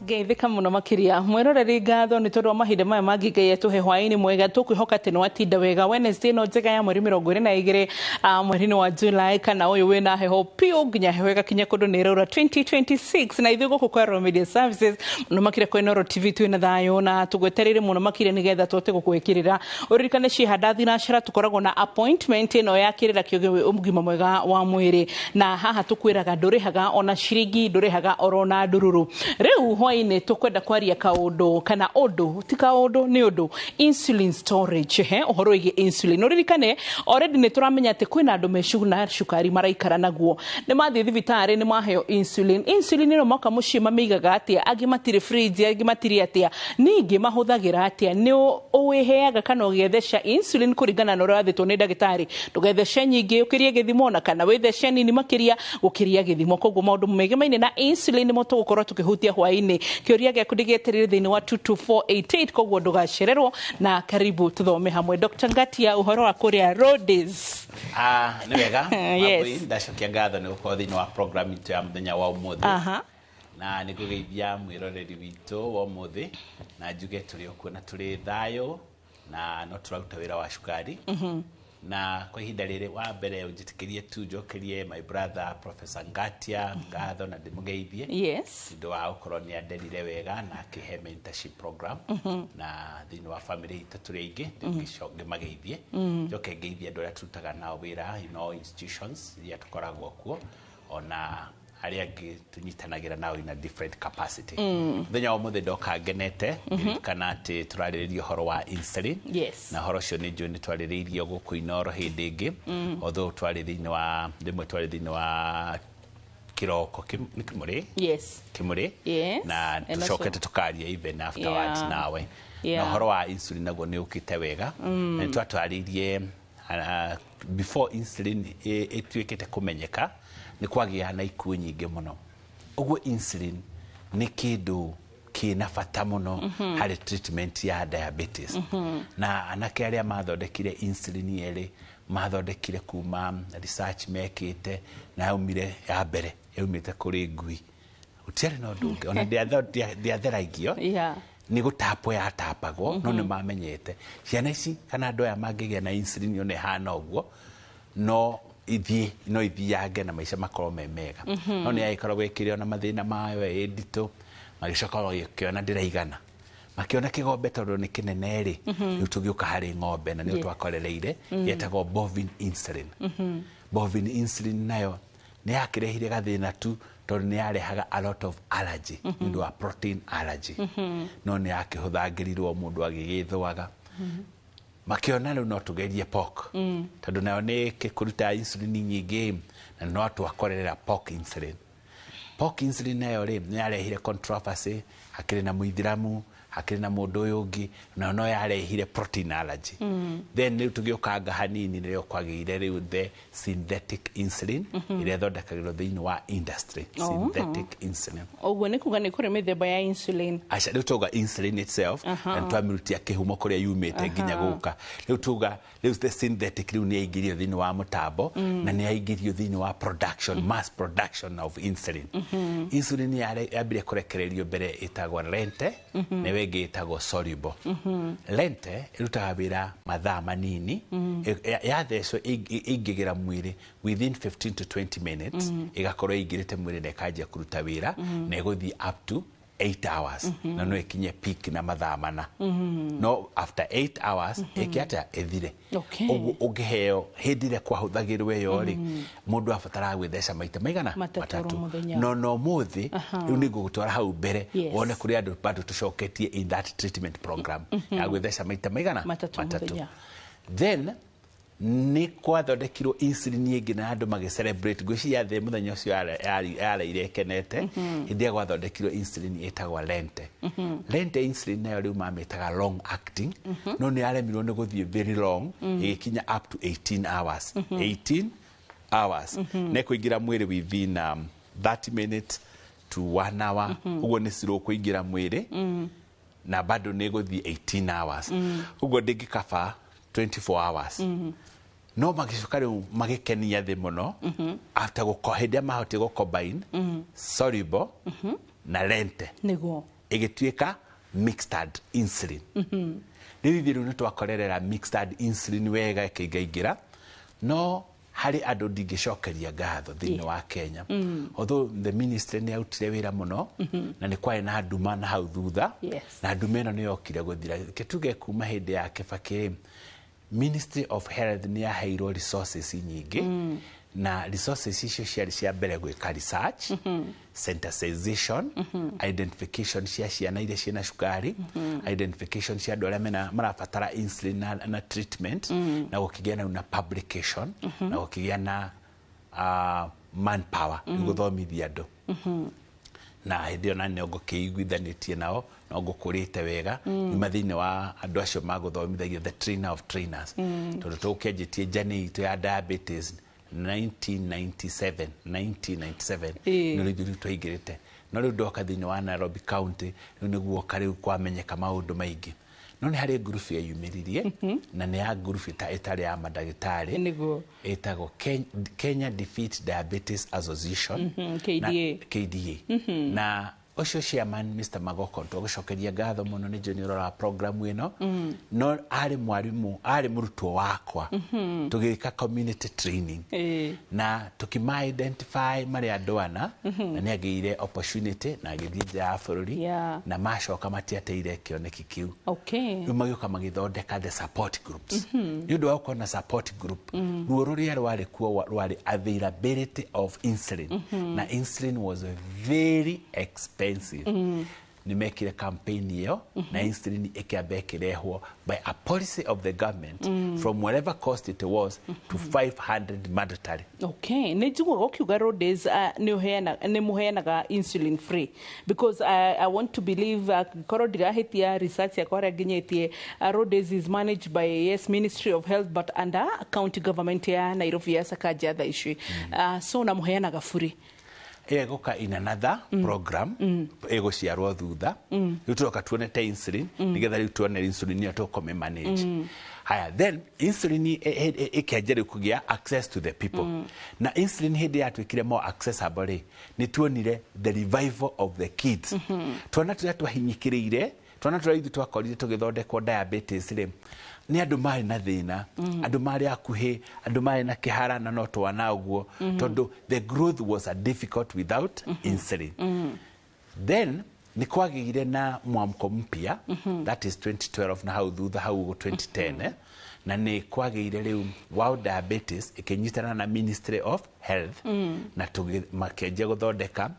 Ngeithĩka mũno makĩria. Mwĩroreri, ngatho nĩ tondũ wa mahinda maya mangĩ Ngai atũhe hwaĩ-inĩ mwega. Tũkwĩhoka atĩ nĩ watinda wega Wednesday ĩno njega ya mweri 22 mweri-inĩ wa July, kana ũyũ wĩna heho piũ nginya heho ĩgakinya kũndũ nĩ ĩraura 2026. Na ithuĩ gũkũ kwa Royal Media Services, mũno makĩria kwa Inooro TV, twĩna thayũ na tũgwetereire mũno makĩria nĩgetha tũhote gũgwĩkĩrĩra. Ũririkane ciĩhanda thinacara tũkoragwo na appointment ĩno ya kĩrĩra kĩũgĩ ũgima mwega wa mwĩrĩ, na haha tũkwĩraga ndũrĩhaga ona ciringi, ndũrĩhaga oro na ndururu. Rĩu hwaĩ-inĩ tũkwenda kwaria kaũndũ kana ũndũ, ti kaũndũ, nĩ ũndũ, insulin storage. He ũhoro wĩgiĩ insulin. Ũririkane already nĩ tũramenya atĩ kwĩna andũ me na cukari maraikara naguo, nĩ mathiĩ thibitarĩ, nĩ maheo insulin. Insulin ĩno moka mũciĩ mamĩigaga atĩa? Angĩ matirĩ fridge, angĩ matirĩ atĩa, ningĩ mahũthagĩra atĩa? Nĩ ũwĩheaga kana ũgĩtheca insulin kũringana na ũrĩa wathĩtwo nĩ ndagĩtarĩ? Ndũgethece nyingĩ ũkĩrie gĩthimo, na kana wĩthece nini makĩria gũkĩria gĩthimo. Koguo maũndũ megemaine na insulin nĩmo tũgũkorwo tũkĩhutia hwaĩ-inĩ. Kĩũria gĩaku ndĩgĩetereire thĩinĩ wa 22488, koguo ndũgacererwo, na karibu tũthome hamwe. Dr. Ngatia, ũhoro wa kũrĩa Rhodes? Ah, nĩ wega. Yes. Wambui, ndacokia ngatho nĩ gũkorwo thĩinĩ wa program itũ ya mũthenya wa ũmũthĩ. Na nĩ ngũgeithia mwĩroreri witũ wa ũmũthĩ na njuge tũrĩ o kuo na tũrĩ thayũ na no tũraruta wĩra wa cukari. Na kwa ihinda rĩrĩ, wa mbere ũnjĩtĩkĩrie tu njokerie my brother Professor Ngatia ngatho na ndĩmũgeithie nĩ ũndũ wa gũkorwo nĩ anderire wega na akĩhe mentorship program, na thĩinĩ wa family itũ tũrĩ aingĩ, ngĩmageithie. Njoke ngeithie andũ arĩa tũrutaga nao wĩra in all institutions iria tũkoragwo kuo, ona arĩa angĩ tũnyitanagĩra nao in a different capacity. Mũthenya wa ũmũthĩ ndoka ngenete ngĩririkana atĩ tũrarĩrĩria ũhoro wa insulin. Na ũhoro ũcio nĩ njũĩ nĩ twarĩrĩirio gũkũ Inooro hĩndĩ ĩngĩ, although twarĩ thĩinĩ wa rĩmwe twarĩ thĩinĩ wa kĩroko nĩ kĩmũrĩ. Kĩmũrĩ. Na And also- tũcokete tũkaria even afterwards nawe. Na ũhoro wa insulin naguo nĩ ũkĩte wega, na nĩ twatwarĩirie before insulin ĩtuĩkĩte kũmenyeka nĩ kwagĩa na ikuũ nyingĩ mũno. Ũguo insulin nĩ kĩndũ kĩna bata mũno harĩ treatment ya diabetes. Na anake arĩa mathondekire insulin erĩ mathondekire kuma research mekĩte, na yaumire ya mbere yaumĩte kũrĩ ngui, gũtiarĩ na ũndũ ũngĩ, ona ndĩatheragio, nĩ gũtapwo yatapagwo. No nĩ mamenyete ciana ici kana andũ aya mangĩgĩa na insulin ona ĩhana ũguo no ithiĩ no ithiange na maica makorwo me mega. No nĩ yagĩkoragwo ĩkĩrĩ ona mathĩna mayo, ĩ nditũ. Magĩcoka magĩkĩona ndĩraigana, makĩona kĩgombe tondũ nĩ kĩnene rĩ, rĩu tũgĩũka harĩ ng'ombe, na nĩyo twakorereire yetagwo bovine insulin. Bovine insulin nayo nĩ yakĩrehire gathĩna tu tondũ nĩ yarehaga a lot of allergy nĩ ũndũ wa protein allergy, no nĩ yakĩhũthangĩrirwo mũndũ agĩgĩthũaga. Makĩona rĩu no tũgerie pork tondũ nayo nĩ kũruta insulin nyingĩ, na no twakorerera pork insulin. Pork insulin nayo rĩ, nĩ yarehire controversy, hakĩrĩ na mũithĩramu, hakĩrĩ na mũndũ ũyũ ũngĩ, nayo no yarehire protein allergy. Then rĩu tũgĩũkanga hanini, nĩrĩo kwagĩire rĩu the synthetic insulin ĩrĩa ĩthondekagĩrwo thĩinĩ wa industry. Synthetic insulin. Ũguo nĩ kuga nĩ kũrĩ mĩthemba ya insulin? Aca, rĩu tauga insulin itself na nĩtwamĩrutia kĩhumo kũrĩa yumĩte nginya gũka. Rĩu tuga rĩu the synthetic rĩu nĩ yaingĩrio thĩinĩ wa mũtambo na nĩ yaingĩrio thĩinĩ wa production, mass production of insulin. Insulin yambire kũrekererio mbere ĩtagwo lente, na ĩyo ĩngĩ ĩtagwo soluble. Lente ĩrutaga wĩra mathaa manini. Yathecwo ĩingĩgĩra mwĩrĩ within 15 to 20 minutes, ĩgakorwo ĩingĩrĩte mwĩrĩ na ĩkanjia kũruta wĩra, na ĩgũthiĩ up to 8 hours, na no ĩkinye peak na mathaa 4. No after 8 hours ĩke atĩa? Ĩthire. Ũguo ũngĩheo hĩndĩ ĩrĩa kwahũthagĩrwo ĩyo rĩ, mũndũ abataraga gwĩtheca maita maigana? 3 oro mũthenya. No mũthĩ rĩu nĩ ngũgũtwara hau mbere wone kũrĩ andũ bado tũcoketie in that treatment program ya gwĩtheca maita maigana? 3 mũthenya. Then nĩ kwathondekirwo insulin ĩngĩ na andũ magĩ celebrate. Ngwĩciria thĩ mũthenya ũcio yareire ĩkenete hĩndĩ ĩrĩa gwathondekirwo insulin ĩtagwo lente. Lente insulin nayo rĩu mamĩtaga long acting, no nĩ yaremirwo nĩ gũthiĩ very long, ĩgĩkinya up to 18 hours. 18 hours na ĩkũingĩra mwĩrĩ within 30 minutes to 1 hour. Ũguo nĩ slow kũingĩra mwĩrĩ na bado nĩ ĩgũthiĩ 18 hours, ũguo ndĩngĩkaba 24 hours. No magĩcoka rĩu magĩkenia thĩ mũno after gũko hĩndĩ ĩrĩa mahotire gũ combine soluble na lente. Ĩgĩtuĩka mixed insulin. Rĩu ithuĩ rĩu nĩ twakorerera mixed insulin wega ĩkĩingaingĩra, no harĩ andũ ndingĩcokeria ngatho thĩinĩ wa Kenya, although the ministry nĩ yarutire wĩra mũno na nĩ kwarĩ na nduma na hau thutha, na nduma ĩno nĩ yokire gũthira. Reke tuge kuma hĩndĩ ya Kibaki, Ministry of Health nĩ yaheirwo resources nyingĩ, na resources icio ciarĩ cia mbere gwĩka research, sensitization, identification cia ciana iria ciĩna cukari, identification cia andũ arĩa mena marabatara insulin na treatment, na gũkĩgĩa na publication, na gũkĩgĩa na manpower gũthomithia andũ. Na hĩndĩ ĩyo nani ngũkĩiguithanĩtie nao no ngũkũrĩte wega, nyuma thĩinĩ wa andũ acio magũthomithagia, the trainer of trainers, tondũ tũkĩanjĩtie journey itũ ya diabetes 1997, 1997. Nĩ rĩu twaingĩrĩte, no rĩu ndoka thĩinĩ wa Nairobi County, rĩu nĩguoka rĩu kwamenyeka maũndũ maingĩ. No nĩ harĩ ngurubu yeyumĩririe, na nĩ ya ngurubu ĩtarĩ ya mandagĩtarĩ, ĩtagwo Kenya Defeat Diabetes Association. KDA. Na, KDA. Na ũcio chairman Mr. Magoko, tũgũcokeria ngatho mũno, nĩ njũĩ nĩ ũrora program ĩno, no arĩ mwarimũ, arĩ mũrutwo wakwa tũgĩka community training, na tũkĩma identify marĩ andũ ana, na nĩ agĩire opportunity na agĩthiĩ nja ya bũrũri, na macoka matiateire kĩoneki kĩu. Rĩu magĩũka magĩthondeka the support groups. Nĩ ũndũ wa gũkorwo na support group, ruo rũrĩa rwarĩ kuo rwarĩ availability of insulin, na insulin was very expensive. Nĩ mekire campaign ĩyo, na insulin ĩkĩamba ĩkĩrehwo by a policy of the government from whatever cost it was to 500 mandatory. Okay, nĩ njiguaga ũkiuga Rhodes, nĩ mũheanaga insulin free, because I want to believe, korwo ndirahĩtia research yakwa harĩa nginyĩtie, Rhodes is managed by, yes, Ministry of Health, but under county government ya Nairobi ya Sakaja thaa ici. So na mũheanaga free? Ĩyo ĩgũka in another program ĩgũciarwo thutha. Rĩu tũroka tuone ta insulin, nĩgetha rĩu tuone insulin ĩyo tũkũmĩ manage. Haya, then insulin ĩkĩanjia rĩu kũgĩa access to the people, na insulin hĩndĩ yatuĩkire more accessible rĩ, nĩ tuonire the revival of the kids. Twana tũrĩa twahinyĩkĩrĩire, twana tũrĩa ithuĩ twakorire tũgĩthondekwo diabetes rĩ, nĩ andũ marĩ na thĩna, andũ marĩ akuhĩ, andũ marĩ na kĩhara, na no twana ũguo, tondũ the growth was a difficult without insulin. Then nĩ kwagĩire na mwamko mpya, that is 2012 na hau thutha hau ũguo 2010, na nĩ kwagĩire rĩu World Diabetes ĩkĩnyitana na Ministry of Health, na makĩanjia gũthondeka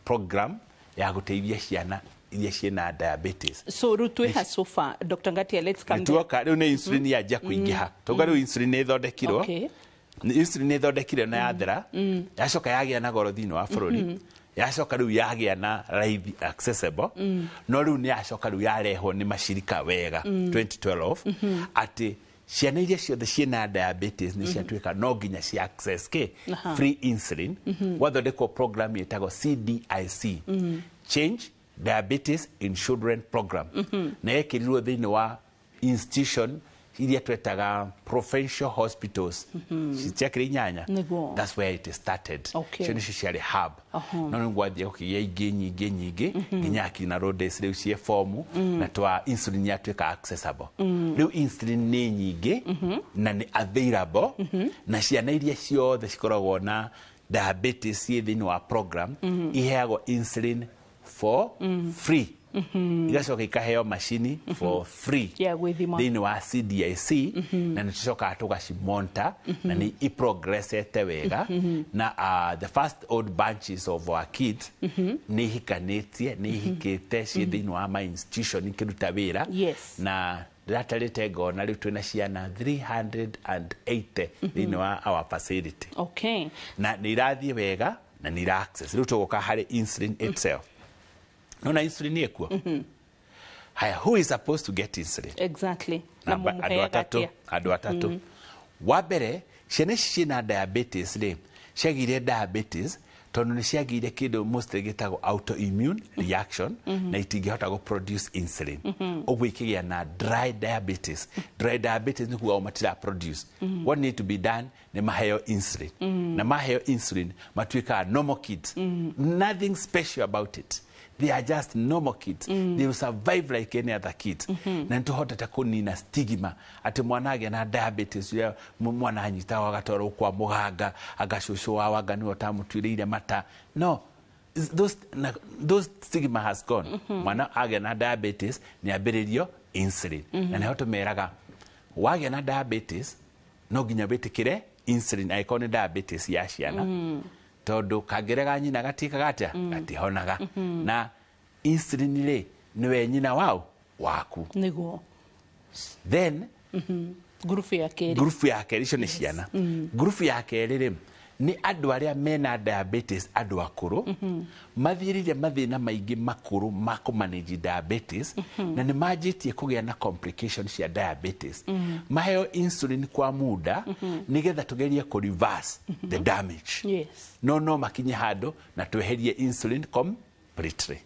program ya gũteithia ciana iria ciĩna diabetes. So rĩu twĩ ha so far, Dr. Ngatia? Let's come there. Tuoka rĩu nĩ insulin yanjia kũingĩha. Tuga rĩu insulin nĩ ĩthondekirwo. Nĩ insulin nĩ ĩthondekire na yathera, yacoka yagĩa na goro thĩinĩ wa bũrũri, yacoka rĩu yagĩa na raithi, accessible, no rĩu nĩ yacoka rĩu yarehwo nĩ macirika wega 2012, atĩ ciana iria ciothe ciĩna diabetes nĩ ciatuĩka no nginya cia access kĩ free insulin. Gwathondekwo program ĩtagwo CDIC, Change Diabetes in Children Program, na yekĩrirwo thĩinĩ wa institution iria twetaga provincial hospitals, ciakĩrĩ 8. That's where it started. Icio nĩcio ciarĩ hub, no nĩ gwathiĩ gũkĩgĩa ingĩ nyingĩ nyingĩ nginya akina Rhodes rĩu ciĩ fomu, na twa insulin yatuĩka accessible. Rĩu insulin nĩ nyingĩ na nĩ available, na ciana iria ciothe cikoragwo na diabetes ciĩ thĩinĩ wa program iheagwo insulin for free, igacoka ikaheo macini for free ya gwĩthima. Thĩinĩ wa CDIC, na nĩ tũcokaga tũgacimonta, na nĩ iprogressete wega, na the first old bunches of our kids nĩ ihikanĩtie, nĩ ihikĩte, ciĩ thĩinĩ wa ma institution ikĩruta wĩra. Na ndĩratarĩte ngona rĩu twĩna ciana 380 thĩinĩ wa our facility, na nĩ irathiĩ wega na nĩ ira access. Rĩu tũgũka harĩ insulin itself. Nona insulin ĩkuo. Haya, who is supposed to get insulin? Na Namba- andũ mũmũheaga atatũ. atĩa? Andũ atatũ. Wa mbere, ciana ici ciĩna diabetes rĩ, ciagĩire diabetes tondũ nĩ ciagĩire kĩndũ mostly gĩtagwo autoimmune reaction, na itingĩhota gũ produce insulin, ũguo ikĩgĩa na dry diabetes. Dry diabetes nĩ kuga o matira produce. What need to be done nĩ Nĩ maheo insulin, na maheo insulin matuĩkaga normal kids. Nothing special about it, they are just normal kids. They will survive like any other kids. Na nĩ tũhotete kũnina stigma atĩ mwana agĩa na diabetes, ũrĩa mwana anyitagwo agatwarwo kwa mũganga, agacũcũ wao anga nĩwe ũtamũtuĩrĩire mata. No those, na, those stigma has gone. Mwana agĩa na diabetes nĩ ambĩrĩrio insulin, na nĩho tũmeraga wagĩa na diabetes no nginya wĩtĩkĩre insulin angĩkorwo nĩ diabetes ya ciana, tondũ kangĩrega nyina gatiĩkaga atĩa? Gatihonaga. Na insulin rĩ, nĩwe nyina wao waku. Then Ngurubu ya kerĩ. Ngurubu ya kerĩ, icio nĩ ciana. Ngurubu ya kerĩ rĩ, nĩ andũ arĩa mena diabetes, andũ akũrũ mathiĩrĩire mathĩna maingĩ makũrũ ma kũmanage diabetes, na nĩ manjĩtie kũgĩa na complication cia diabetes. Maheo insulin kwa muda nĩgetha tũgerie kũ reverse the damage. No makinye handũ na tweherie insulin completely.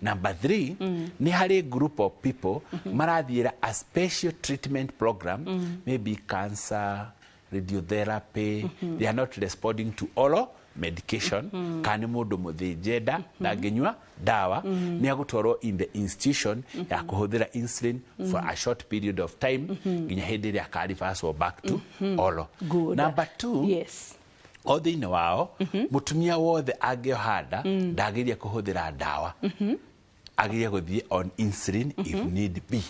Number 3, nĩ harĩ group of people marathiĩra a special treatment program, maybe cancer, radiotherapy. They are not responding to oral medication, kana nĩ mũndũ mũthĩnje nda, ndangĩnyua ndawa, nĩ agũtwarwo in the institution ya kũhũthĩra insulin for a short period of time nginya hĩndĩ ĩrĩa akareverswo back to oral. Number 2, o thĩinĩ wao, mũtumia wothe angĩoha nda ndagĩrĩire kũhũthĩra ndawa, agĩrĩire gũthiĩ on insulin if need be.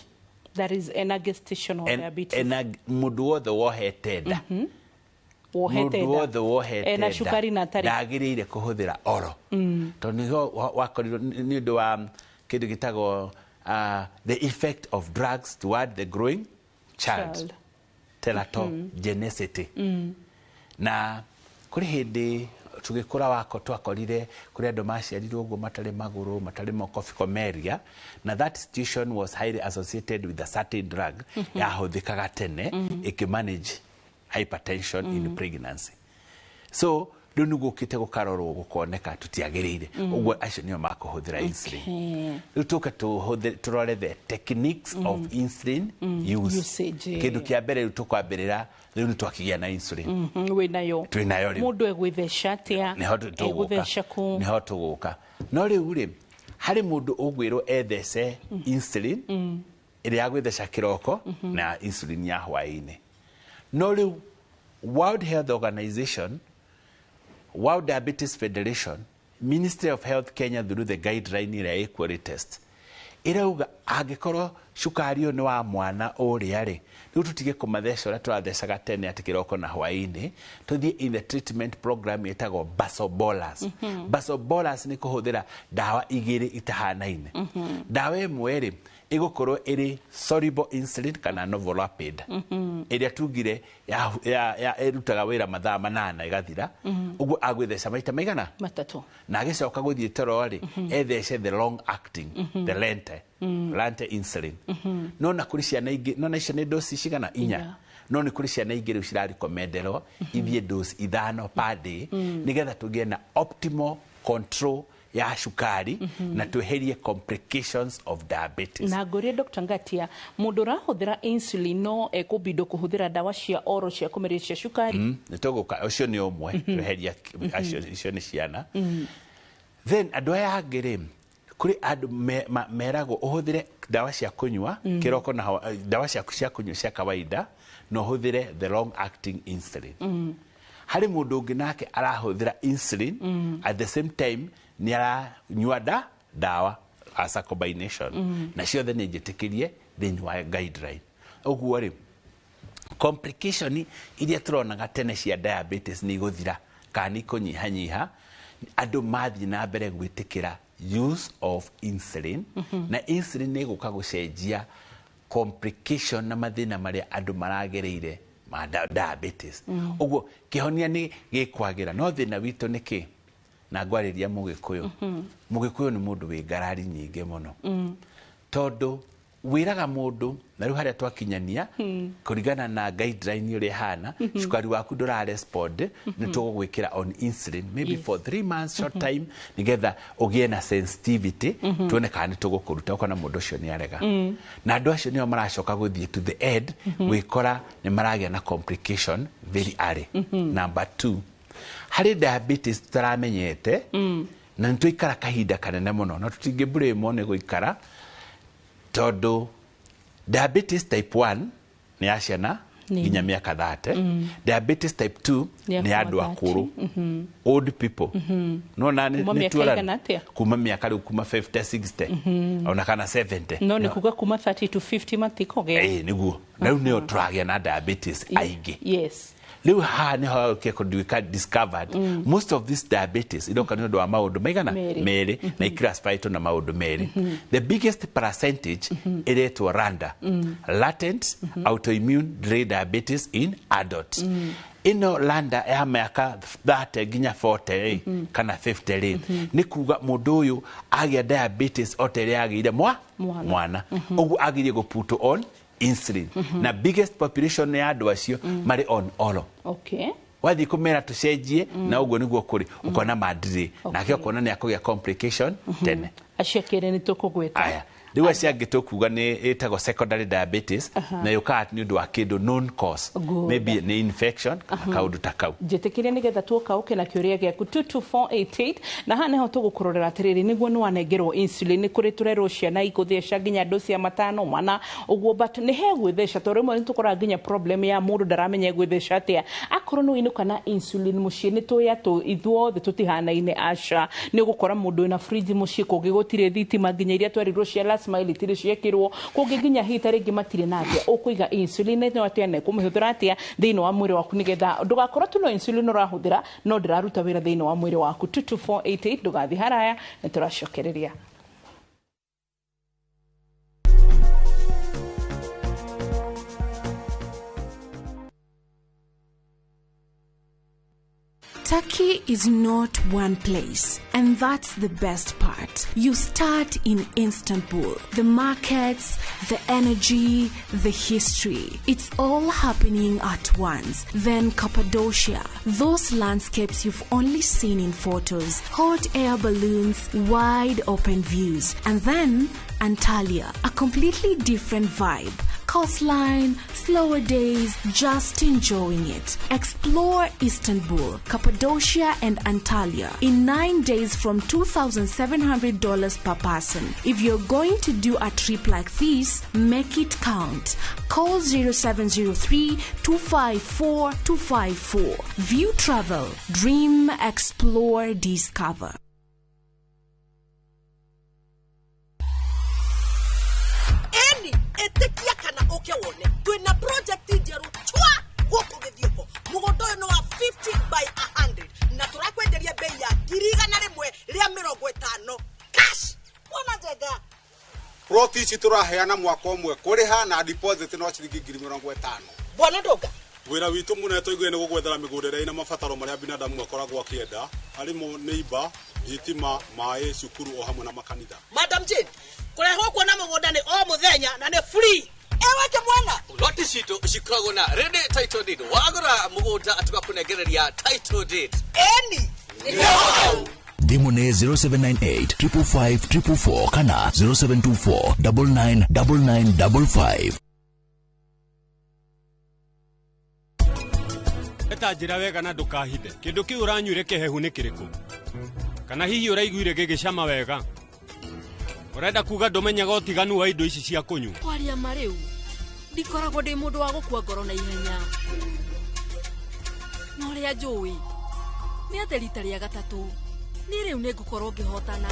That is ena gestational diabetes. Ena mũndũ wothe wohete nda. Wohete Mũndũ nda. wothe wohete Ena nda cukari na atarĩ. ndagĩrĩire kũhũthĩra oro, tondũ nĩho wakorirwo nĩ ũndũ wa kĩndũ gĩtagwo the effect of drugs toward the growing child, Child. Teratogenicity. Na kũrĩ hĩndĩ tũgĩkũra wako twakorire kũrĩ andũ maciarirwo ũguo matarĩ magũrũ, matarĩ moko, phocomelia, na that situation was highly associated with a certain drug yahũthĩkaga tene ĩkĩmanage hypertension in pregnancy. So rĩu nĩ gũkĩte gũkarorwo gũkoneka tũtiagĩrĩire ũguo, acio nĩo makũhũthĩra insulin. Rĩu tũke tũrore the techniques of insulin use. Usage, eh. Kĩndũ kĩa mbere rĩu tũkwambĩrĩra, rĩu nĩ twakĩgĩa na insulin. Wĩnayo. Twĩnayo rĩu. Mũndũ egwĩtheca atĩa? Nĩho tũgũka. Egũtheca kũ? Nĩho tũgũka. No rĩu rĩ, harĩ mũndũ ũgwĩrwo ethece insulin ĩrĩa ya gwĩtheca kĩroko na insulin ya hwaĩ-inĩ. No rĩu World Health Organization, World Diabetes Federation, Ministry of Health Kenya, through the guideline ĩrĩa ĩkuo latest, ĩrauga angĩkorwo cukari ũyũ nĩ wa mwana ũrĩa rĩ, rĩu tũtige kũmatheca ũrĩa tũrathecaga tene atĩ kĩroko na hwaĩ-inĩ, tũthiĩ in the treatment program ĩtagwo basal bolus. Basal bolus nĩ kũhũthĩra ndawa igĩrĩ itahanaine. Ndawa ĩmwe rĩ, ĩgũkorwo ĩrĩ soluble insulin kana Novorapid, ĩrĩa tugire ĩrutaga wĩra mathaa 8 ĩgathira. Ũguo agwĩtheca maita maigana? 3. Na agĩcoka gũthiĩ toro rĩ, ethece the long acting, the lente insulin. No na kũrĩ ciana ingĩ, no na icio nĩ dosi cigana? 4. No nĩ kũrĩ ciana ingĩ rĩu cirarekomenderwo ithiĩ dosi 5 per day, nĩgetha tũgĩe na optimal control ya cukari na tweherie complications of diabetes. Na ngũrie Dr. Ngatia, mũndũ ũrahũthĩra insulin no ekũbindwo kũhũthĩra ndawa cia oro cia kũmeria cia cukari? Nĩ tũgũka, ũcio nĩ ũmwe tweheria acio, icio nĩ ciana. Then andũ aya angĩ rĩ, kũrĩ andũ meragwo ũhũthĩre ndawa cia kũnyua kĩroko na ndawa ciaku cia kũnyua cia kawaida, na ũhũthĩre the long acting insulin. Harĩ mũndũ ũngĩ nake arahũthĩra insulin, at the same time nĩ aranyua ndawa as a combination, na ciothe nĩ njĩtĩkĩrie thĩinĩ wa guideline. Ũguo rĩ, complication iria tũronaga tene cia diabetes nĩ igũthira kana nĩ ikũnyihanyiha andũ mathiĩ na mbere gwĩtĩkĩra use of insulin. Na insulin nĩ ĩgũka gũcenjia complication na mathĩna marĩa andũ maragereire ma diabetes. Ũguo kĩhonia nĩ gĩkwagĩra, no thĩna witũ nĩ kĩ? Na ngwarĩria mũgĩkũyũ. Mũgĩkũyũ nĩ mũndũ wĩ ngarari nyingĩ mũno, tondũ Wĩraga mũndũ na rĩu harĩa twakinyania kũringana na guideline ũrĩa ĩhana, cukari waku ndũra respond, nĩ tũgũgwĩkĩra on insulin maybe for 3 months, short time, nĩgetha ũgĩe na sensitivity, tuone kana nĩ tũgũkũruta. Ũkona mũndũ ũcio nĩ arega, na andũ acio nĩo maracoka gũthiĩ to the end gwĩkora nĩ maragĩa na complication very early. Number 2, harĩ diabetes tũtaramenyete na nĩ twaikara kahinda kanene mũno, na tũtingĩ nĩ gũikara, tondũ diabetes type 1 nĩ ya ciana nginya mĩaka 30, diabetes type 2 nĩ ya andũ akũrũ, old people. No na nĩ tuona kuma mĩaka rĩu kuma 50 60 ona kana 70. No nĩ kuga kuma 30 to 50 matikogea. Nĩguo na rĩu nĩo tũragĩa na diabetes aingĩ. Yes. Rĩu haha nĩho kĩkũnduĩka discovered most of this diabetes iroka nĩ ũndũ wa maũndũ maigana merĩ, na iclassify na maũndũ merĩ. The biggest percentage ĩretwo RANDA, latent autoimmune delayed diabetes in adults. Ĩno RANDA ya mĩaka 30 nginya 40 kana 50 rĩ, nĩ kuga mũndũ ũyũ agĩa diabetes o ta ĩrĩa agĩire mwana, ũguo agĩrĩire gũputwo on insulin. Na biggest population ya andũ acio marĩ on oral. Okay. Wathiĩ kũmera tũcenjie na ũguo nĩguo kũrĩ, ũkona mandire nake ũkona nĩ akũgĩa complication tene. Acio kerĩ nĩ tũkũgweta. Aya, rĩu acio angĩ tũkuga nĩ ĩtagwo secondary diabetes, na yũkaga nĩ ũndũ wa kĩndũ known cause, maybe nĩ infection kana kaũndũ ta kau. Njĩtĩkĩrie nĩgetha tuoka ũke na kĩũria gĩaku 22488, na haha nĩho tũgũkũrorera atĩrĩrĩ, nĩguo nĩ wanengerwo insulin, nĩ kũrĩ tũrerwo ciana ikũtheca nginya andũ cia matano mana ũguo, but nĩ he gwĩtheca, tondũ rĩmwe nĩ tũkoraga nginya problem ya mũndũ ndaramenya gwĩtheca atĩa. Akorwo nĩ ũinũka na insulin mũciĩ, nĩ tũĩ atũ ithuothe tũtihanaine, aca. Nĩ ũgũkora mũndũ wĩna fridge mũciĩ, kũngĩ gũtirĩ thitima, nginya iria twerirwo cia last mile itirĩ ciekĩrwo, kũngĩ nginya hita rĩngĩ matirĩ na atĩa. Ũkũiga insulin ĩno atĩa na kũmĩhũthĩra atĩa thĩinĩ wa mwĩrĩ waku, nĩgetha ndũgakorwo tu no insulin ũrahũthĩra no ndĩraruta wĩra thĩinĩ wa mwĩrĩ waku. 22488, ndũgathiĩ haraya, nĩ tũracokereria. Turkey is not one place, and that's the best part. You start in Istanbul. The markets, the energy, the history. It's all happening at once. Then Cappadocia, those landscapes you've only seen in photos, hot air balloons, wide open views. And then Antalya, a completely different vibe. Coastline, slower days, just enjoying it. Explore Istanbul, Cappadocia and Antalya in 9 days from $2,700 per person. If you're going to do a trip like this, make it count. Call 0703 254 254. View Travel. Dream, explore, discover. Ĩtĩkia kana ũke wone twĩna project njerũ twa gũkũ Gĩthioko, mũgũnda ũyũ nĩ wa 50 by 100 na tũrakwenderia bei ya 150,000 cash. Wona njega ploti ici tũraheana mwaka ũmwe kũrĩha na deposit no ciringi 50,000. Bwana Ndũnga, wĩra witũ mũnene tũiguire nĩ gũgwethera mĩgũnda ĩrĩa ĩna mabataro marĩa binadamu akoragwo akĩenda, harĩ mo nĩ imba, thitima, maĩ, cukuru o hamwe na makanitha. Madam Jane, kũrehwo kuona mũgũnda nĩ o mũthenya na nĩ free. Ewe kĩmwana, ploti citũ cikoragwo na ready title deed. Wagũra mũgũnda tũgakũnengereria title deed. Eni no. Thimũ nĩ 0798 555 444 kana 0724 999955. Eta njĩra wega na ndũkahithe. Kĩndũ kĩu ũranyuire kĩhehu nĩ kĩrĩkũ? Kana hihi ũraiguire gĩgĩcama wega? Ũrenda kuga ndũmenyaga ũtiganu wa indo ici cia kũnyua? Kwaria ma rĩu, ndikoragwo ndĩ mũndũ wa gũkua ngoro na ihenya. No ũrĩa njũĩ nĩ atĩ rita rĩa gatatũ niĩ rĩu nĩ ngũkorwo ngĩhotana.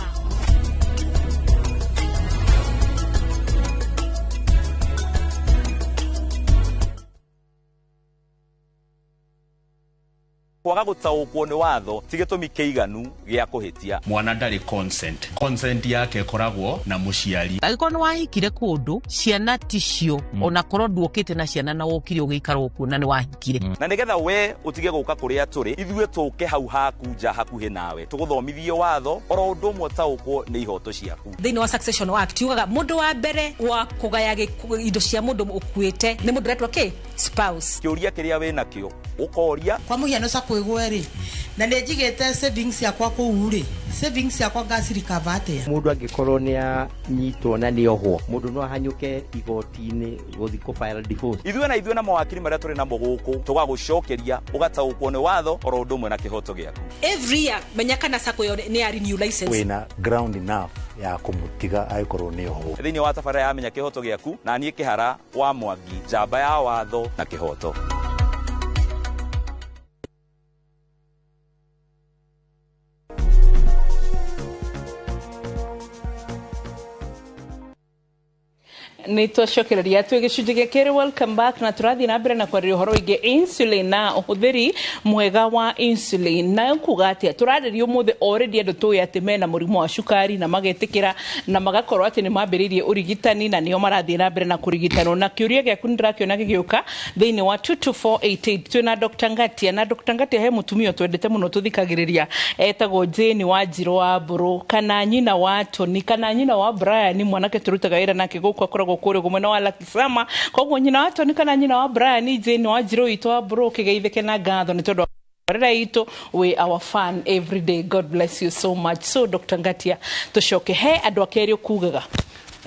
Kwaga gũtaũkwo nĩ watho ti gĩtũmi kĩiganu gĩa kũhĩtia. Mwana ndarĩ consent. Consent yake ĩkoragwo na mũciari. Angĩkorwo nĩ wahikire kũndũ ciana ticio, onakorwo nduokĩte na ciana na wokire ũgĩikara okuo na nĩ wahikire. Na nĩgetha we ũtige gũka kũrĩa tũrĩ, ithuĩ tũke hau haku nja hakuhĩ nawe, tũgũthomithie watho oro ũndũ ũmwe ũtaũkwo nĩ ihoto ciaku. Thĩinĩ wa Succession Act yugaga mũndũ wa mbere wa kũgaya indo cia mũndũ ũkuĩte nĩ mũndũ ũretwo kĩ spouse. Kĩũria kĩrĩa wĩ nakĩo ũkoria. Kwa mũhiano cakwĩgwe rĩ, na nĩ njigĩte savings yakwa kũu rĩ, savings yakwa ngacirikava atĩa? Mũndũ angĩkorwo nĩ anyitwo na nĩ ohwo, mũndũ no ahanyũke igoti-inĩ gũthiĩ kũ file divorce? Ithuĩ na ithuĩ na mawakiri marĩa tũrĩ namo gũkũ tũgagũcokeria ũgataũkwo nĩ watho oro ũndũ ũmwe na kĩhoto gĩaku. Every year menya kana sacco ĩyo nĩ ya renew license. Wĩna ground enough ya kũmũtiga angĩkorwo nĩ ohwo. Thĩinĩ wa tabarĩra ya Menya Kĩhoto Gĩaku, na niĩ Kĩhara wa Mwangi, njamba ya watho na kĩhoto. Nĩ twacokereria twĩ gĩcunjĩ gĩa kerĩ. Welcome back, na tũrathiĩ na mbere na kwarĩria ũhoro wĩgiĩ insulin na ũhũthĩri mwega wa insulin. Na kuga atĩa tũrarĩria ũmũthĩ? Already andũ tũĩ atĩ mena mũrimũ wa cukari na magetĩkĩra na magakorwo atĩ nĩ mambĩrĩirie ũrigitani na nĩo marathiĩ na mbere na kũrigitanwo, na kĩũria gĩaku nĩ ndĩrakĩona gĩgĩũka thĩinĩ wa 22488. Twĩna Dr. Ngatia, na Dr. Ngatia, he mũtumia twendete mũno tũthikagĩrĩria etagwo Jane Wanjirũ wa Mbũrũ, kana nyina wa Tony, kana nyina wa Brian, mwanake tũrutaga wĩra nake gũkũ, akoragwo kũrĩa ũguo mwena wa Lucky Summer. Koguo nyina wa Tony kana nyina wa Brian, Jane Wanjirũ witũ wa Mbũrũ, ũkĩgeithĩke na ngatho nĩ tondũ rĩrĩa itũ we our fun every day. God bless you so much. So Dr. Ngatia, tũcoke he andũ a kerĩ. Ũkugaga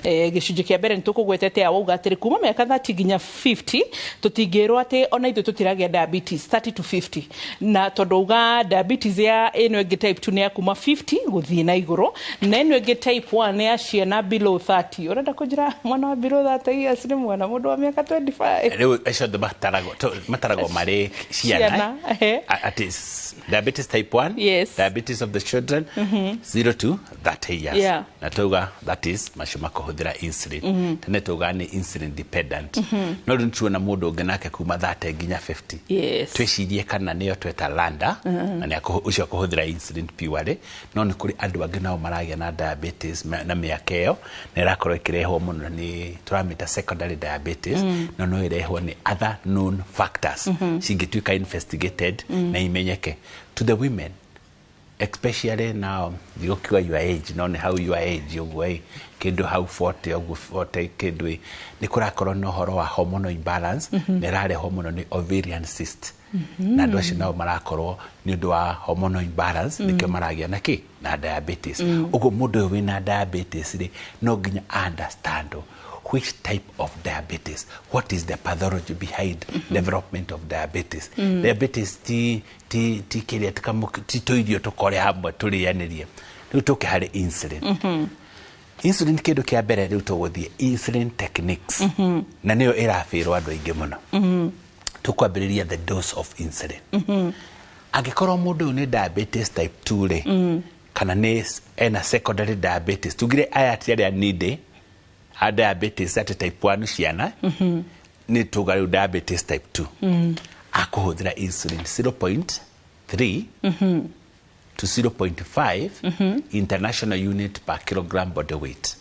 gĩcunjĩ kĩa mbere nĩ tũkũgwetete wauga atĩrĩ kuma mĩaka 30 nginya 50 tũtingĩrwo atĩ ona ithuĩ tũtiragĩa diabetes 30 to 50, na tondũ uga diabetes ya ĩno ĩngĩ type 2 nĩ ya kuma 50 gũthiĩ na igũrũ, na ĩno ĩngĩ type 1 nĩ ya ciana below 30. Ũrenda kũnjĩra mwana wa below 30 years nĩ mwana mũndũ wa mĩaka 25? Rĩu acio othe mataragwo marĩ ciana. Ciana. At is diabetes type 1, diabetes of the children, 0 to 30 years, na tuga that is macio makũhũthĩra insulin. Tene tuga nĩ insulin dependent, no rĩu nĩtuona mũndũ ũngĩ nake kuma 30 nginya 50, twĩcirie kana nĩyo tweta landa, na nĩ ũcio akũhũthĩra insulin purely. No nĩ kũrĩ andũ angĩ nao maragĩa na diabetes na mĩaka ĩyo, na ĩrakorwo ĩkĩrehwo mũno nĩ tũramĩta secondary diabetes, no ĩrehwo nĩ other known factors cingĩtuĩka investigated na imenyeke. To the women especially, now ndigũkiuga your age, no nĩ hau your age ũguo ĩ, kĩndũ hau 40 ũguo, 40 kĩndũ ĩ, nĩ kũrakorwo na ũhoro wa hormonal imbalance, na ĩrarehwo mũno nĩ ovarian cyst, na andũ acio nao marakorwo nĩ ũndũ wa hormonal imbalance, nĩkĩo maragĩa na kĩ na diabetes. Ũguo mũndũ ũyũ wĩna diabetes rĩ, no nginya understand which type of diabetes, what is the pathology behind development of diabetes. Diabetes ti kĩrĩa ti tũirio tũkore hamwe tũrĩanĩrie. Rĩu tũke harĩ insulin. Insulin, kĩndũ kĩa mbere rĩu tũgũthiĩ insulin techniques, na nĩyo ĩrabĩrwo andũ aingĩ mũno. Tũkwambĩrĩria the dose of insulin. Angĩkorwo mũndũ ũyũ nĩ diabetes type 2 rĩ, kana nĩ ena secondary diabetes, tugire aya ti arĩa nĩndĩ a diabetes atĩ type 1 ciana, nĩ tuga rĩu diabetes type 2, akũhũthĩra insulin 0.3 to 0.5 international unit per kilogram body weight.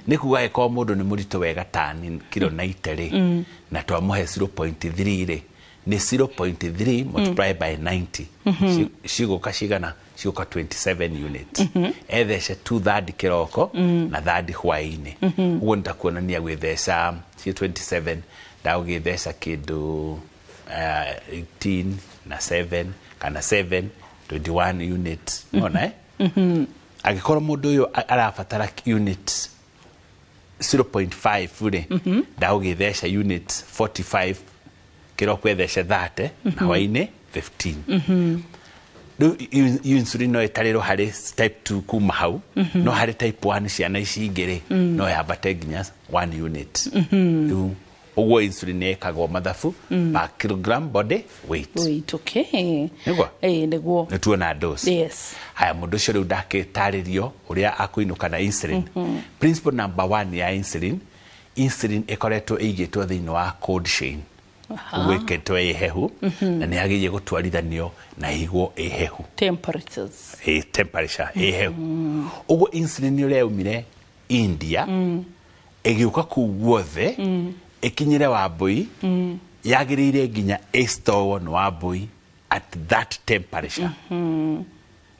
Nĩ kuga angĩkorwo mũndũ nĩ mũritũ wega tani kilo 90 rĩ, na twamũhe 0.3 rĩ, nĩ 0.3 multiply by 90. Cigũka cigana? Cigũka 27 unit. Ethece two third kĩroko na third hwaĩ-inĩ. Ũguo nĩ ta kuonania gwĩtheca ci 27, ndagũgĩtheca kĩndũ 18 na 7 kana 7, 21 unit, ona eh? Angĩkorwo mũndũ ũyũ arabatara unit 0.5 rĩ, ndagũgĩtheca unit 45 kĩroko, ethece 30 na hwaĩ-inĩ 15. Rĩu insulin no ĩtarĩrwo harĩ type 2 kuma hau, no harĩ type 1 ciana ici ingĩ rĩ, no yambate nginya 1 unit. Rĩu ũguo insulin ĩkagwo mathabu per kilogram body weight. Weight, okay. Nĩguo? Ĩĩ, nĩguo. Nĩ tuona dose. Haya, mũndũ ũcio rĩu ndakĩtarĩrio ũrĩa akũinũka na insulin. Principle number one ya insulin, insulin ĩkoretwo ĩigĩtwo thĩinĩ wa cold chain. Ũguo ĩkĩtwo ĩ hehu, na nĩ yagĩrĩire gũtwarithanio na ĩigwo ĩ hehu. Temperatures. Ĩ temperature ĩ hehu. Ũguo insulin ũrĩa yaumire India ĩgĩũka kũu guothe, ĩkinyĩre Wambũi, yagĩrĩire nginya ĩstorwo nĩ Wambũi at that temperature.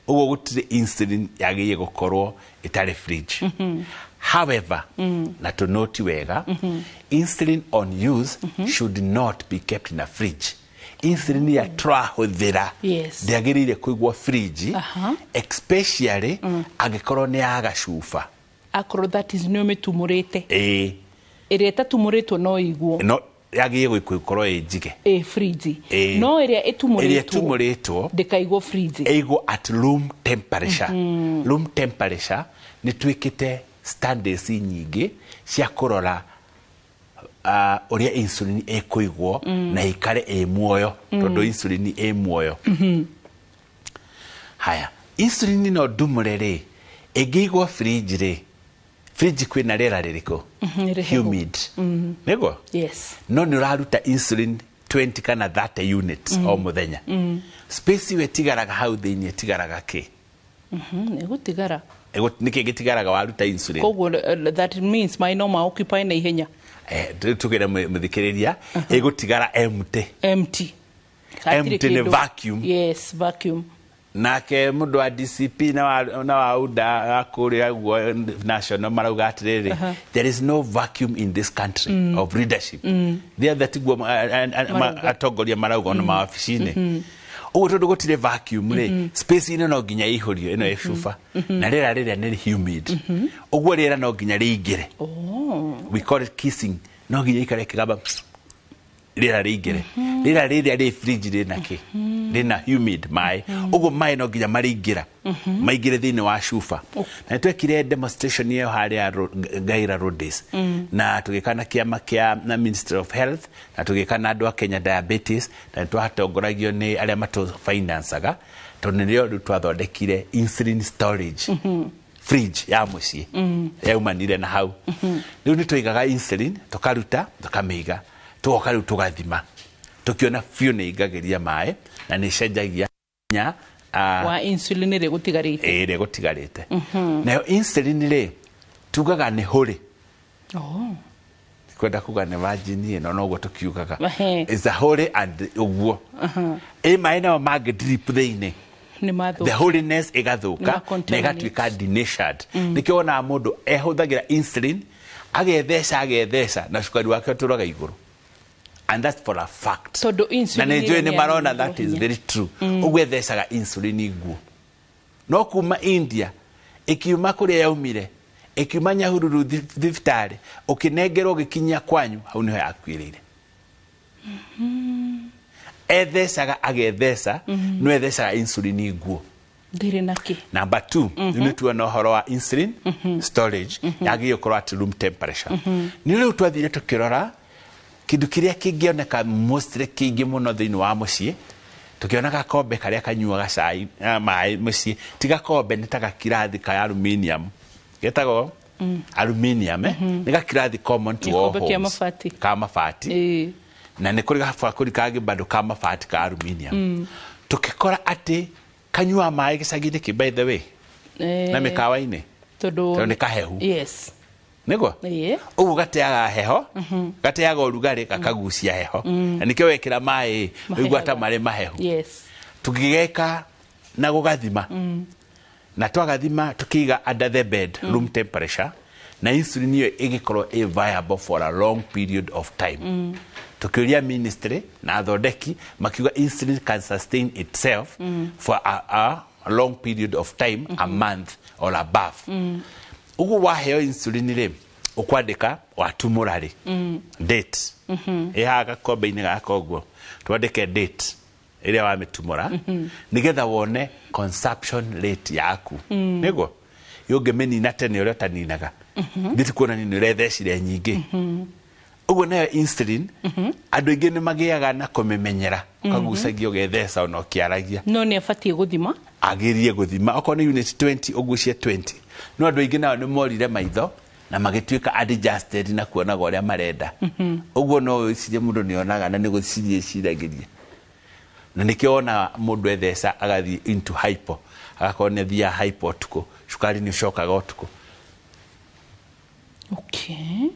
Ũguo gũtirĩ insulin yagĩrĩire gũkorwo ĩtarĩ fridge. However, na tũnoti wega, insulin on use should not be kept in a fridge. Insulin ya tũrahũthĩra ndĩagĩrĩire kũigwo fridge, especially angĩkorwo nĩ ya gacuba. Akorwo that is nĩ ũmĩtumũrĩte. Ĩĩ. Ĩrĩa ĩtatumũrĩtwo no ĩigwo. No yagĩrĩire gũkorwo ĩ njige. Ĩ fridge. Ĩĩ. No ĩrĩa Ĩrĩa ĩtumũrĩtwo ĩtumũrĩtwo ndĩkaigwo fridge. Ĩigwo at room temperature. Room temperature nĩ twĩkĩte standards nyingĩ cia kũrora ũrĩa insulin ĩkũigwo na ĩikare ĩ muoyo, tondũ insulin ĩ muoyo. Haya, insulin no ndumũre rĩ, ĩngĩigwo fridge rĩ, fridge kwĩna rĩera rĩrĩkũ? Rĩhehu. Humid. Nĩguo? Yes. No nĩ ũraruta insulin 20 kana 30 units o mũthenya. Space ĩyo ĩtigaraga hau thĩinĩ ĩtigaraga kĩ? Ĩgũtigara. Nĩkĩ gĩtigaraga waruta insulin? Koguo that means maĩ no ma occupy na ihenya. Tugĩre mũthikĩrĩria, ĩgũtigara empty. Empty. Hatirĩ Empty nĩ kĩndũ. Vacuum. Yes, vacuum. Nake mũndũ wa DCP na wa UDA wa kũrĩa guo national marauga atĩrĩrĩ, there is no vacuum in this country of leadership. The other tiguo Marauga. Atongoria marauga ona mawabici-inĩ. Ũguo tondũ gũtirĩ vacuum rĩ, space ĩno no nginya ĩihũrio ĩno ĩcuba, na rĩera rĩrĩa nĩ humid, ũguo rĩera no nginya rĩingĩre. We call it kissing. No nginya ikare kĩgamba rĩera rĩingĩre. Rĩera rĩrĩa rĩ fridge rĩna kĩ? Rĩna humid maĩ. Ũguo maĩ no nginya marĩingĩra, maingĩre thĩinĩ wa cuba. Na nĩtwekire demonstration ĩyo harĩa Gaira Road Days, na tũgĩka na kĩama kĩa na Ministry of Health, na tũgĩka na andũ a Kenya Diabetes, na nĩtwatongoragio nĩ arĩa matũfinancaga, tondũ nĩrĩo rĩu twathondekire insulin storage fridge ya mũciĩ. Yaumanire na hau. Rĩu nĩ twaigaga insulin, tũkaruta, tũkamĩiga, tũgoka rĩu tũgathima, tũkĩona biũ nĩ ingagĩria maĩ na nĩ ĩcenjagia nya Wa insulin ĩrĩa ĩgũtigarĩte. Ĩrĩa ĩgũtigarĩte. Nayo insulin rĩ, tugaga nĩ hũrĩ. Kwenda kuga nĩ virgin ĩno, noguo tũkiugaga. Is a holy and ũguo ĩ maĩ nao mangĩ drip thĩinĩ, Nĩ mathũka. the holiness ĩgathũka Nĩ na ma-contaminate. ĩgatuĩka denatured. Nĩkĩo wonaga mũndũ ehũthagĩra insulin, agetheca, agetheca, na cukari wake ũtũraga igũrũ, and that's for a fact. Tondũ Na insulin nĩ njũĩ ĩrĩa nĩ marona nĩ that is hinya. very true. Ũguo ethecaga insulin nguo, no kuma India ĩkiuma kũrĩa yaumire, ĩkiuma Nyahururu thibitarĩ, ũkĩnengerwo ũgĩkinyia kwanyu, hau nĩho yakuĩrĩire. Ethecaga, agetheca, no ethecaga insulin nguo. Ndĩrĩ na kĩ. Number 2, rĩu nĩ tuona ũhoro wa insulin storage yagĩrĩire gũkorwo at room temperature. Nĩ rĩu twathire tũkĩrora kĩndũ kĩrĩa kĩngĩoneka mostly kĩingĩ mũno thĩinĩ wa mũciĩ, tũkĩona gakombe karĩa kanyuaga cai, maĩ mũciĩ. Ti gakombe, nĩ ta gakirathi ka aluminium, getagwo aluminium, eh? Nĩ gakirathi common to all Gĩkombe kĩa homes. mabati. Ka mabati. Na nĩ kũrĩ gabakũri kangĩ bado ka mabati ka aluminium. Tũkĩkora atĩ kanyua maĩ gĩcagi-inĩ kĩ, by the way, na mĩkawa-inĩ, tondũ tondũ nĩ kahehu. Nĩguo ũguo gateaga heho, gateaga ũrugarĩ, gakagucia heho, na nĩkĩo wekĩra maĩ ũigua ta marĩ mahehu. Tũgĩgeka na gũgathima, na twagathima tũkĩiga under the bed, room temperature, na insulin ĩyo ĩgĩkorwo ĩ viable for a long period of time. Tũkĩũria ministry na athondeki, makiuga insulin can sustain itself for a long period of time, a month or above. Ũguo waheo insulin rĩ, ũkwandĩka watumũra rĩ, date ĩ haha gakombe-inĩ gaka, ũguo twandĩke date ĩrĩa wamĩtumũra, nĩgetha wone consumption rate yaku. Nĩguo ũngĩmĩnina tene ũrĩa ũtaninaga, thiĩ kuonania nĩ ũrethecire nyingĩ. Ũguo nayo insulin, andũ aingĩ nĩ magĩaga na kũmĩmenyera, ũkagucagia, ũgetheca ona ũkĩaragia. No nĩ abatiĩ gũthima. Agĩrie gũthima, okorwo nĩ unit 20, ũgucie 20. No andũ aingĩ nao nĩ morire maitho. Na magĩtuĩka adjusted na kuonaga ũrĩa marenda. Ũguo no wĩcirie mũndũ nĩonaga na nĩ gũciria eciragĩria. Na nĩkĩo wonaga mũndũ etheca agathiĩ into hypo, agakorwo nĩ athiaga hypo ũtukũ, cukari nĩ ũcokaga ũtukũ. Okay,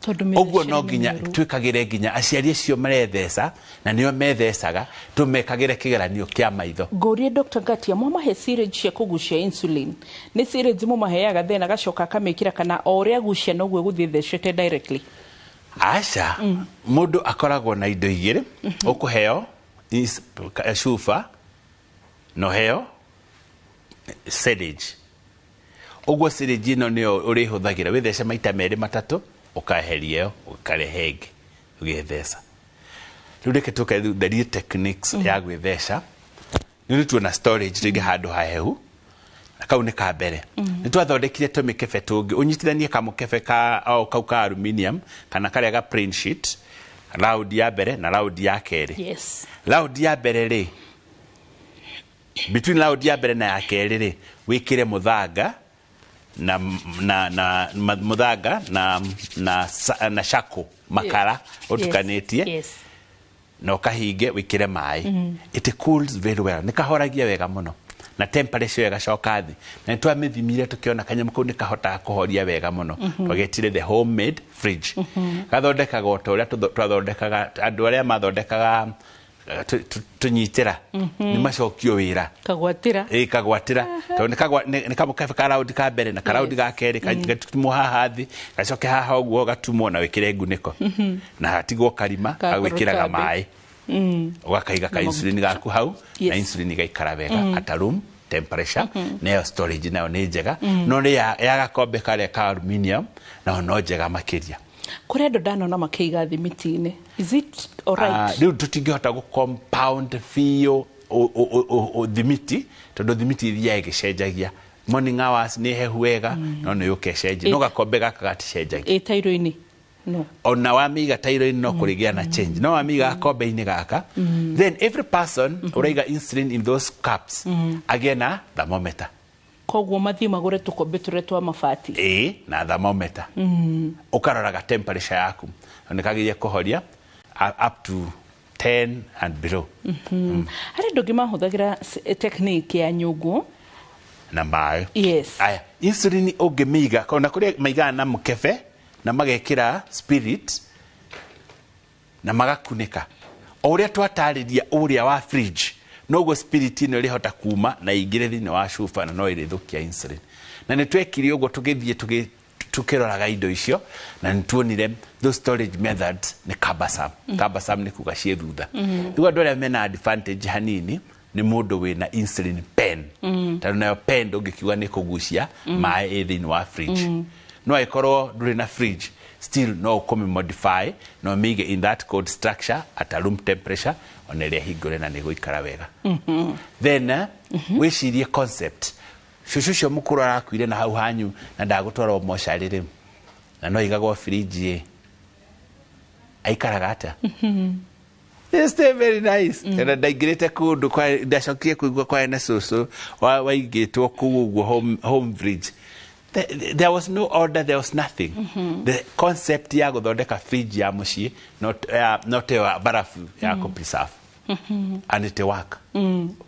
tondũ Ũguo no mĩthece nĩ nginya mĩũru. Twĩkagĩre nginya aciari acio maretheca na nĩo methecaga, tũmekagĩre kĩgeranio kĩa maitho. Ngũrie Dr. Ngatia, mwamahe syringe cia kũgucia insulin, nĩ syringe mũmaheaga then agacoka akamĩkĩra, kana o ũrĩa agucia noguo ĩgũthiĩ thecete directly? Aca, mũndũ akoragwo na indo igĩrĩ. Ũkũheo cuba na ũheo syringe. Ũguo syringe ĩno nĩyo ũrĩhũthagĩra wĩthece maita merĩ matatũ, ũkaeheria ĩyo, ũkarehe ĩngĩ ũgĩtheca. Rĩu reke tũke tharie techniques ya gwĩtheca. Nĩ tuona storage rĩngĩ handũ hahehu, na kau nĩ ka mbere. Nĩ twathondekire tũmĩkebe tũngĩ ũnyitithanie kamũkebe ka o kau ka aluminium kana karĩa ga plain sheet, round ya mbere na round ya kerĩ. Round ya mbere rĩ, between round ya mbere na ya kerĩ rĩ, wĩkĩre mũthanga na mũthanga na charcoal, makara ũtukanĩtie, na ũkahinge, wĩkĩre maĩ. It cools very well, nĩ kahoragia wega mũno na temperature ĩgacoka thĩ, na nĩ twamĩthimire tũkĩona kanyamũ kau nĩ kahotaga kũhoria wega mũno. Twagetire the homemade fridge. Gathondekaga o ta ũrĩa twathondekaga. Andũ arĩa mathondekaga tũnyitĩra nĩ macokio wĩra. Kagwatĩra. Ĩ, kagwatĩra, tondũ nĩ kamũkebe ka raundi ka mbere na karaundi ga kerĩ, gatumwo haha thĩ, gacoke haha ũguo gatumwo na wĩkĩre ngunĩko na hatigwo karima gagwĩkĩraga Gakũrũta thĩ. maĩ, ũgakaiga ka insulin gaku hau na insulin igaikara wega at a room temperature. Nayo storage nayo nĩ njega, no nĩ ya gakombe karĩa ka aluminium nayo no njega makĩria. Kũrĩ andũ ndanona makĩiga thimiti-inĩ, is it alright? Ah, rĩu tũtingĩhota gũ compound biũ thimiti, tondũ thimiti ithiaga ĩgĩcenjagia. Morning hours nĩ hehu wega, no nĩ yũke ĩcenjie, no gakombe gaka gaticenjagia. Ĩ tairo-inĩ no? Ona wamĩiga tairo-inĩ no kũrĩgĩa na change, no wamĩiga gakombe-inĩ gaka, then every person ũraiga insulin in those cups agĩe na thermometer. Koguo mathiĩ magũre tũkombe tũrĩa twa mabati. Ĩĩ, na thermometer. Ũkaroraga temperature yaku nĩ kagĩrĩire kũhoria up to 10 and below. Harĩ andũ angĩ mahũthagĩra technique ya nyũngũ. Na maĩ. Yes. Aya, insulin ũngĩmĩiga, ona kũrĩa maigaga na mũkebe na magekĩra spirit na magakunĩka, o ũrĩa twatarĩria ũrĩa wa fridge, noguo spirit ĩno ĩrĩhota kuma na ingĩre thĩinĩ wa cuba na no ĩrĩthũkia insulin. Na nĩ twekire ũguo, tũgĩthiĩ tũkĩroraga indo icio na nĩ tuonire those storage methods nĩ cumbersome. Cumbersome nĩ kuga ciĩ thutha. Rĩu andũ arĩa mena advantage hanini nĩ mũndũ wĩna insulin pen, tondũ nayo pen ndũngĩkiuga nĩ kũgucia maĩ ĩ thĩinĩ wa fridge. No angĩkorwo ndũrĩ na fridge, still no ũkũmĩ modify na ũmĩige in that cold structure at a room temperature, ona ĩrĩa hingũre na nĩ ĩgũikara wega. Then wĩcirie concept, cũcũ ũcio mũkũrũ arakuire na hau hanyu na ndagũtwarwo mocarĩ rĩu na no igagwo fridge ĩ, aikaraga atĩa? They stay very nice. Na ndaingĩrĩte kũndũ ndacokire kũigua kwarĩ na cũcũ waigĩtwo kũu ũguo home fridge. There was no order, there was nothing. The concept ya gũthondeka fridge ya mũciĩ, not ĩyo ya barafu ya kũ-preserve, and it work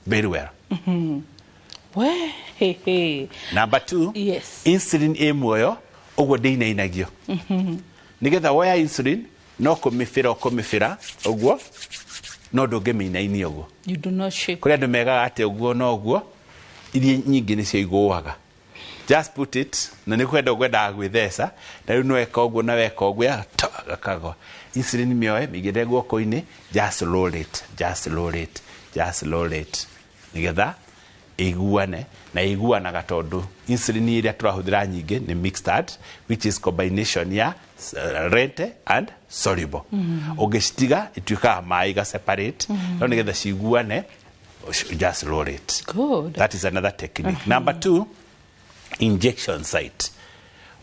very well. We he he. Number two, insulin ĩ muoyo, ũguo ndĩinainagio. Nĩgetha woya insulin no kũmĩbĩra, ũkũmĩbĩra ũguo, no ndũngĩmĩinainia ũguo. You do not shake. Kũrĩ andũ megaga atĩ ũguo no ũguo, iria nyingĩ nĩcio igũaga. Just put it na nĩ kwenda ũkwendaga gwĩtheca na rĩu no weka ũguo na weka ũguo ya ta gakagwa. Insulin mĩoe, mĩigĩrĩre guoko-inĩ, just roll it, just roll it, just roll it, nĩgetha ĩiguane na ĩiguanaga, tondũ insulin ĩrĩa tũrahũthĩra nyingĩ nĩ mixed, which is combination ya rente and soluble. Ũngĩcitiga ituĩkaga maĩ, iga separate. No nĩgetha ciguane, just roll it. Good. That is another technique. Number two, injection site.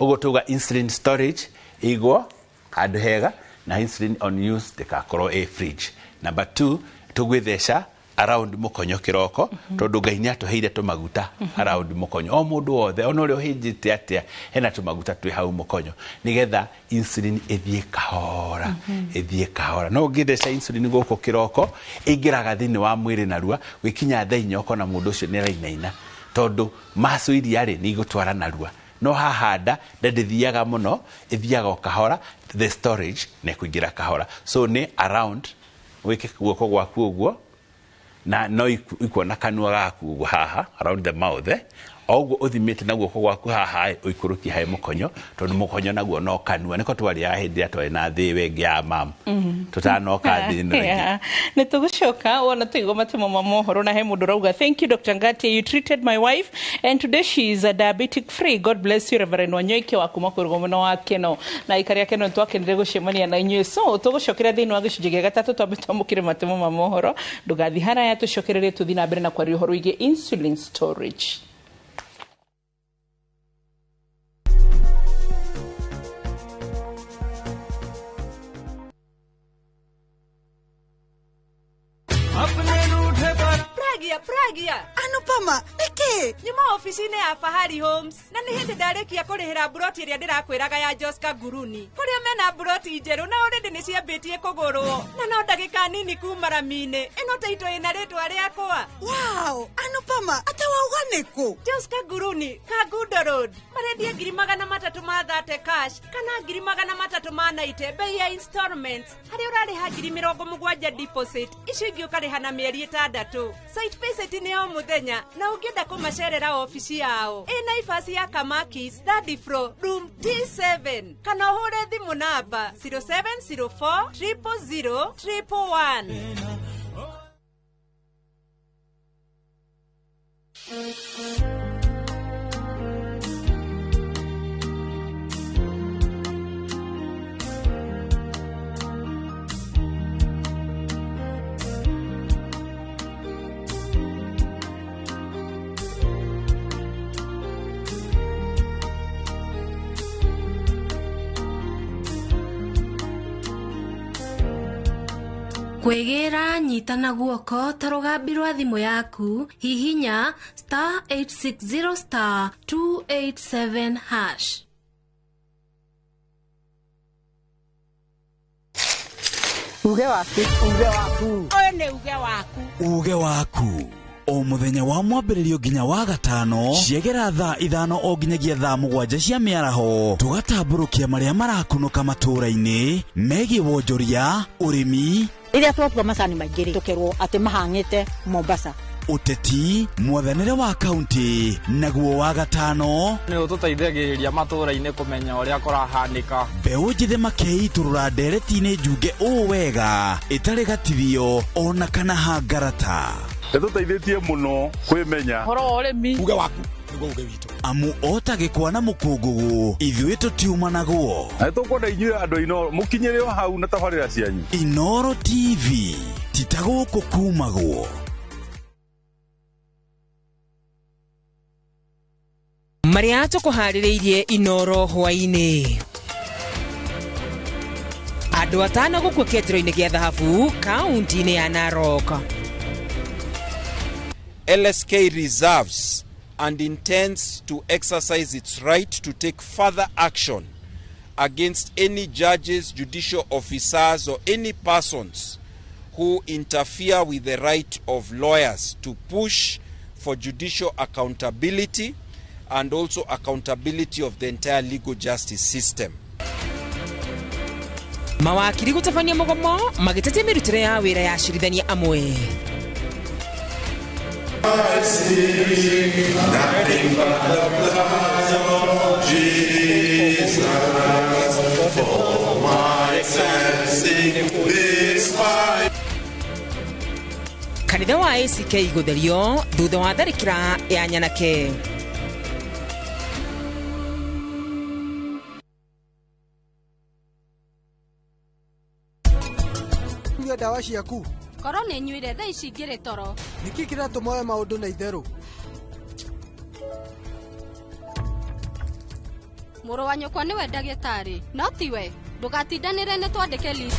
Ũguo tuga insulin storage ĩigwo handũ hega na insulin on use ndĩgakorwo ĩ fridge. Number two, tũgwĩtheca Around mũkonyo kĩroko, tondũ Ngai nĩ atũheire tũmaguta around mũkonyo. O mũndũ wothe, ona ũrĩa ũhĩnjĩte atĩa, hena tũmaguta twĩ hau mũkonyo, nĩgetha insulin ĩthiĩ kahora, ĩthiĩ kahora. No ũngĩtheca insulin gũkũ kĩroko, ĩingĩraga thĩinĩ wa mwĩrĩ narua, gwĩkinya thaa 4 ũkona mũndũ ũcio nĩ arainaina, tondũ macu iria rĩ nĩ igũtwara narua. No haha nda ndĩthiaga mũno, ĩthiaga o kahora, the storage nĩ kũingĩra kahora. So nĩ around, wĩke guoko gwaku ũguo, na no ikuona kanua gaku ũguo haha around the mouth, o ũguo ũthimĩte na guoko gwaku haha, ũikũrũkie harĩ mũkonyo, tondũ mũkonyo naguo no kanua nĩko twarĩaga hĩndĩ ĩrĩa twarĩ na thĩwe ĩngĩ ya mamu tũtanoka thĩ ĩno ĩngĩ. Yeah. Nĩ tũgũcoka wona tũigua matemo ma mohoro. Na he mũndũ ũrauga, "Thank you, Dr. Ngatia, you treated my wife and today she is a diabetic free. God bless you, Reverend Wanyoike wa kuma kũrũgwo mũno wa Keno." Na aikari a Keno, nĩtwakenire gũcemania na inyuĩ. So tũgũcokera thĩinĩ wa gĩcunjĩ gĩa gatatũ. Twambe twamũkĩre matemo ma mohoro. Ndũgathiĩ haraya, tũcokererie tũthiĩ na mbere na kwaria ũhoro wĩgiĩ insulin storage. Pragia, Pragia. Anupama, nĩkĩ? Nyuma ofici-inĩ ya Fahari Homes na nĩ hĩndĩ ndarĩkia kũrĩhĩra mburoti ĩrĩa ndĩrakwĩraga ya Joska Nguruni, kũrĩa mena mburoti njerũ na already nĩ ciambĩtie kũgũrwo, na no ndagĩka nini kuma rami-inĩ. Ĩno taito ĩna rĩtwa rĩakwa. Wow, Anupama, ate wauga nĩkũ? Joska Nguruni, Kangundo Road. Marendia 330,000 cash kana 390,000 bei ya installments, harĩa ũrarĩha 70,000 deposit, icio ingĩ ũkarĩha na mĩeri 6. Site visit nĩ o mũthenya, na ũngĩenda kũmacerera ofici yao ĩ Naivas ya Kamakis, third floor, room T7, kana ũhũre thimũ namba 0704 000 111. Kwĩgĩra nyita na guoko ta rũgambi rwa thimũ yaku, hihinya *860*287#. Uge waku, uge waku. Ũyũ nĩ uge waku. Uge waku o mũthenya wa mwambĩrĩrio nginya wa gatano, ciegera thaa 5 o nginyagia thaa 7 cia mĩaraho, tũgatambũrũkia marĩa marakunũka matũũra-inĩ megiĩ wonjoria, ũrĩmi, Rĩrĩa twatua macani maingĩ rĩ, tũkerwo atĩ mahang'ĩte Mombasa. Ũteti, mwathanĩre wa kaunti. Naguo wa gatano nĩ ũtũteithagĩrĩria matũũra-inĩ kũmenya ũrĩa kũrahanĩka. Mbeũ njĩthĩ makeitũrũra ndereti-inĩ njunge ũũ wega, ĩtarĩ gatithio ona kana hangarata. Ĩtũteithĩtie mũno kwĩmenya. Ũhoro wa ũrĩmi. Uge waku nĩguo uge witũ. Amu ota gĩkwa na mũkũngũgũ, ithuĩ tũtiumanagwo. Na nĩtũkwenda inyuĩ andũ a Inooro mũkinyĩre o hau na tabarĩra cianyu. Inooro TV, ti ta gũkũ kumagwo. Marĩa tũkũharĩrĩirie Inoro hwainĩ: andũ 5 gũkua kĩenjero-inĩ gĩa thahabu kaunti-inĩ ya Narok. LSK reserves and intends to exercise its right to take further action against any judges, judicial officers, or any persons who interfere with the right of lawyers to push for judicial accountability and also accountability of the entire legal justice system. Mawakiri gũtabania mũgomo magĩtetia mĩrutĩre ya wĩra ya acirithania amwe. I see nothing but the blood of Jesus for my cleansing this fire. Kanitha wa ACK gũtherio thutha wa tharĩkĩra ya nyanake. Nyua ndawa ciaku. Korwo nĩ nyuire, thaa ici ngĩrĩ toro. Nĩkĩ kĩratũma oe maũndũ na itherũ? Mũrũ wa nyũkwa nĩwe ndagĩtarĩ, no tiwe. Ndũgatindanĩre, nĩ twandĩke list.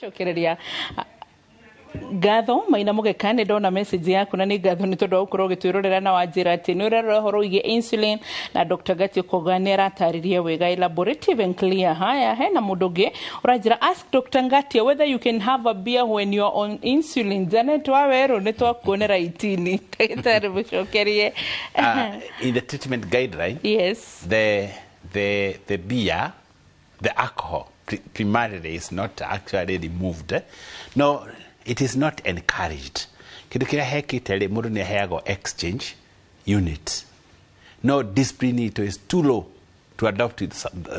Cokereria ngatho Maina Mugeka, nĩ ndona message yaku na nĩ ngatho nĩ tondũ wa gũkorwo ũgĩtwĩrorera na wanjĩra atĩ nĩ ũrarora ũhoro wĩgiĩ insulin na Dr. Gati Koga nĩ aratarĩria wega, elaborative and clear. Haya, hena mũndũ ũngĩ ũranjĩra, "Ask Dr. Ngatia whether you can have a beer when you are on insulin." Janet Wawerũ, nĩ twakuonera itini, ndagĩtarĩ mũcokerie. In the treatment guideline, the beer, the alcohol primarily is not actually removed. No, it is not encouraged. Kĩndũ kĩrĩa hekĩte rĩ, mũndũ nĩ aheagwo exchange unit. No discipline itũ is too low to adopt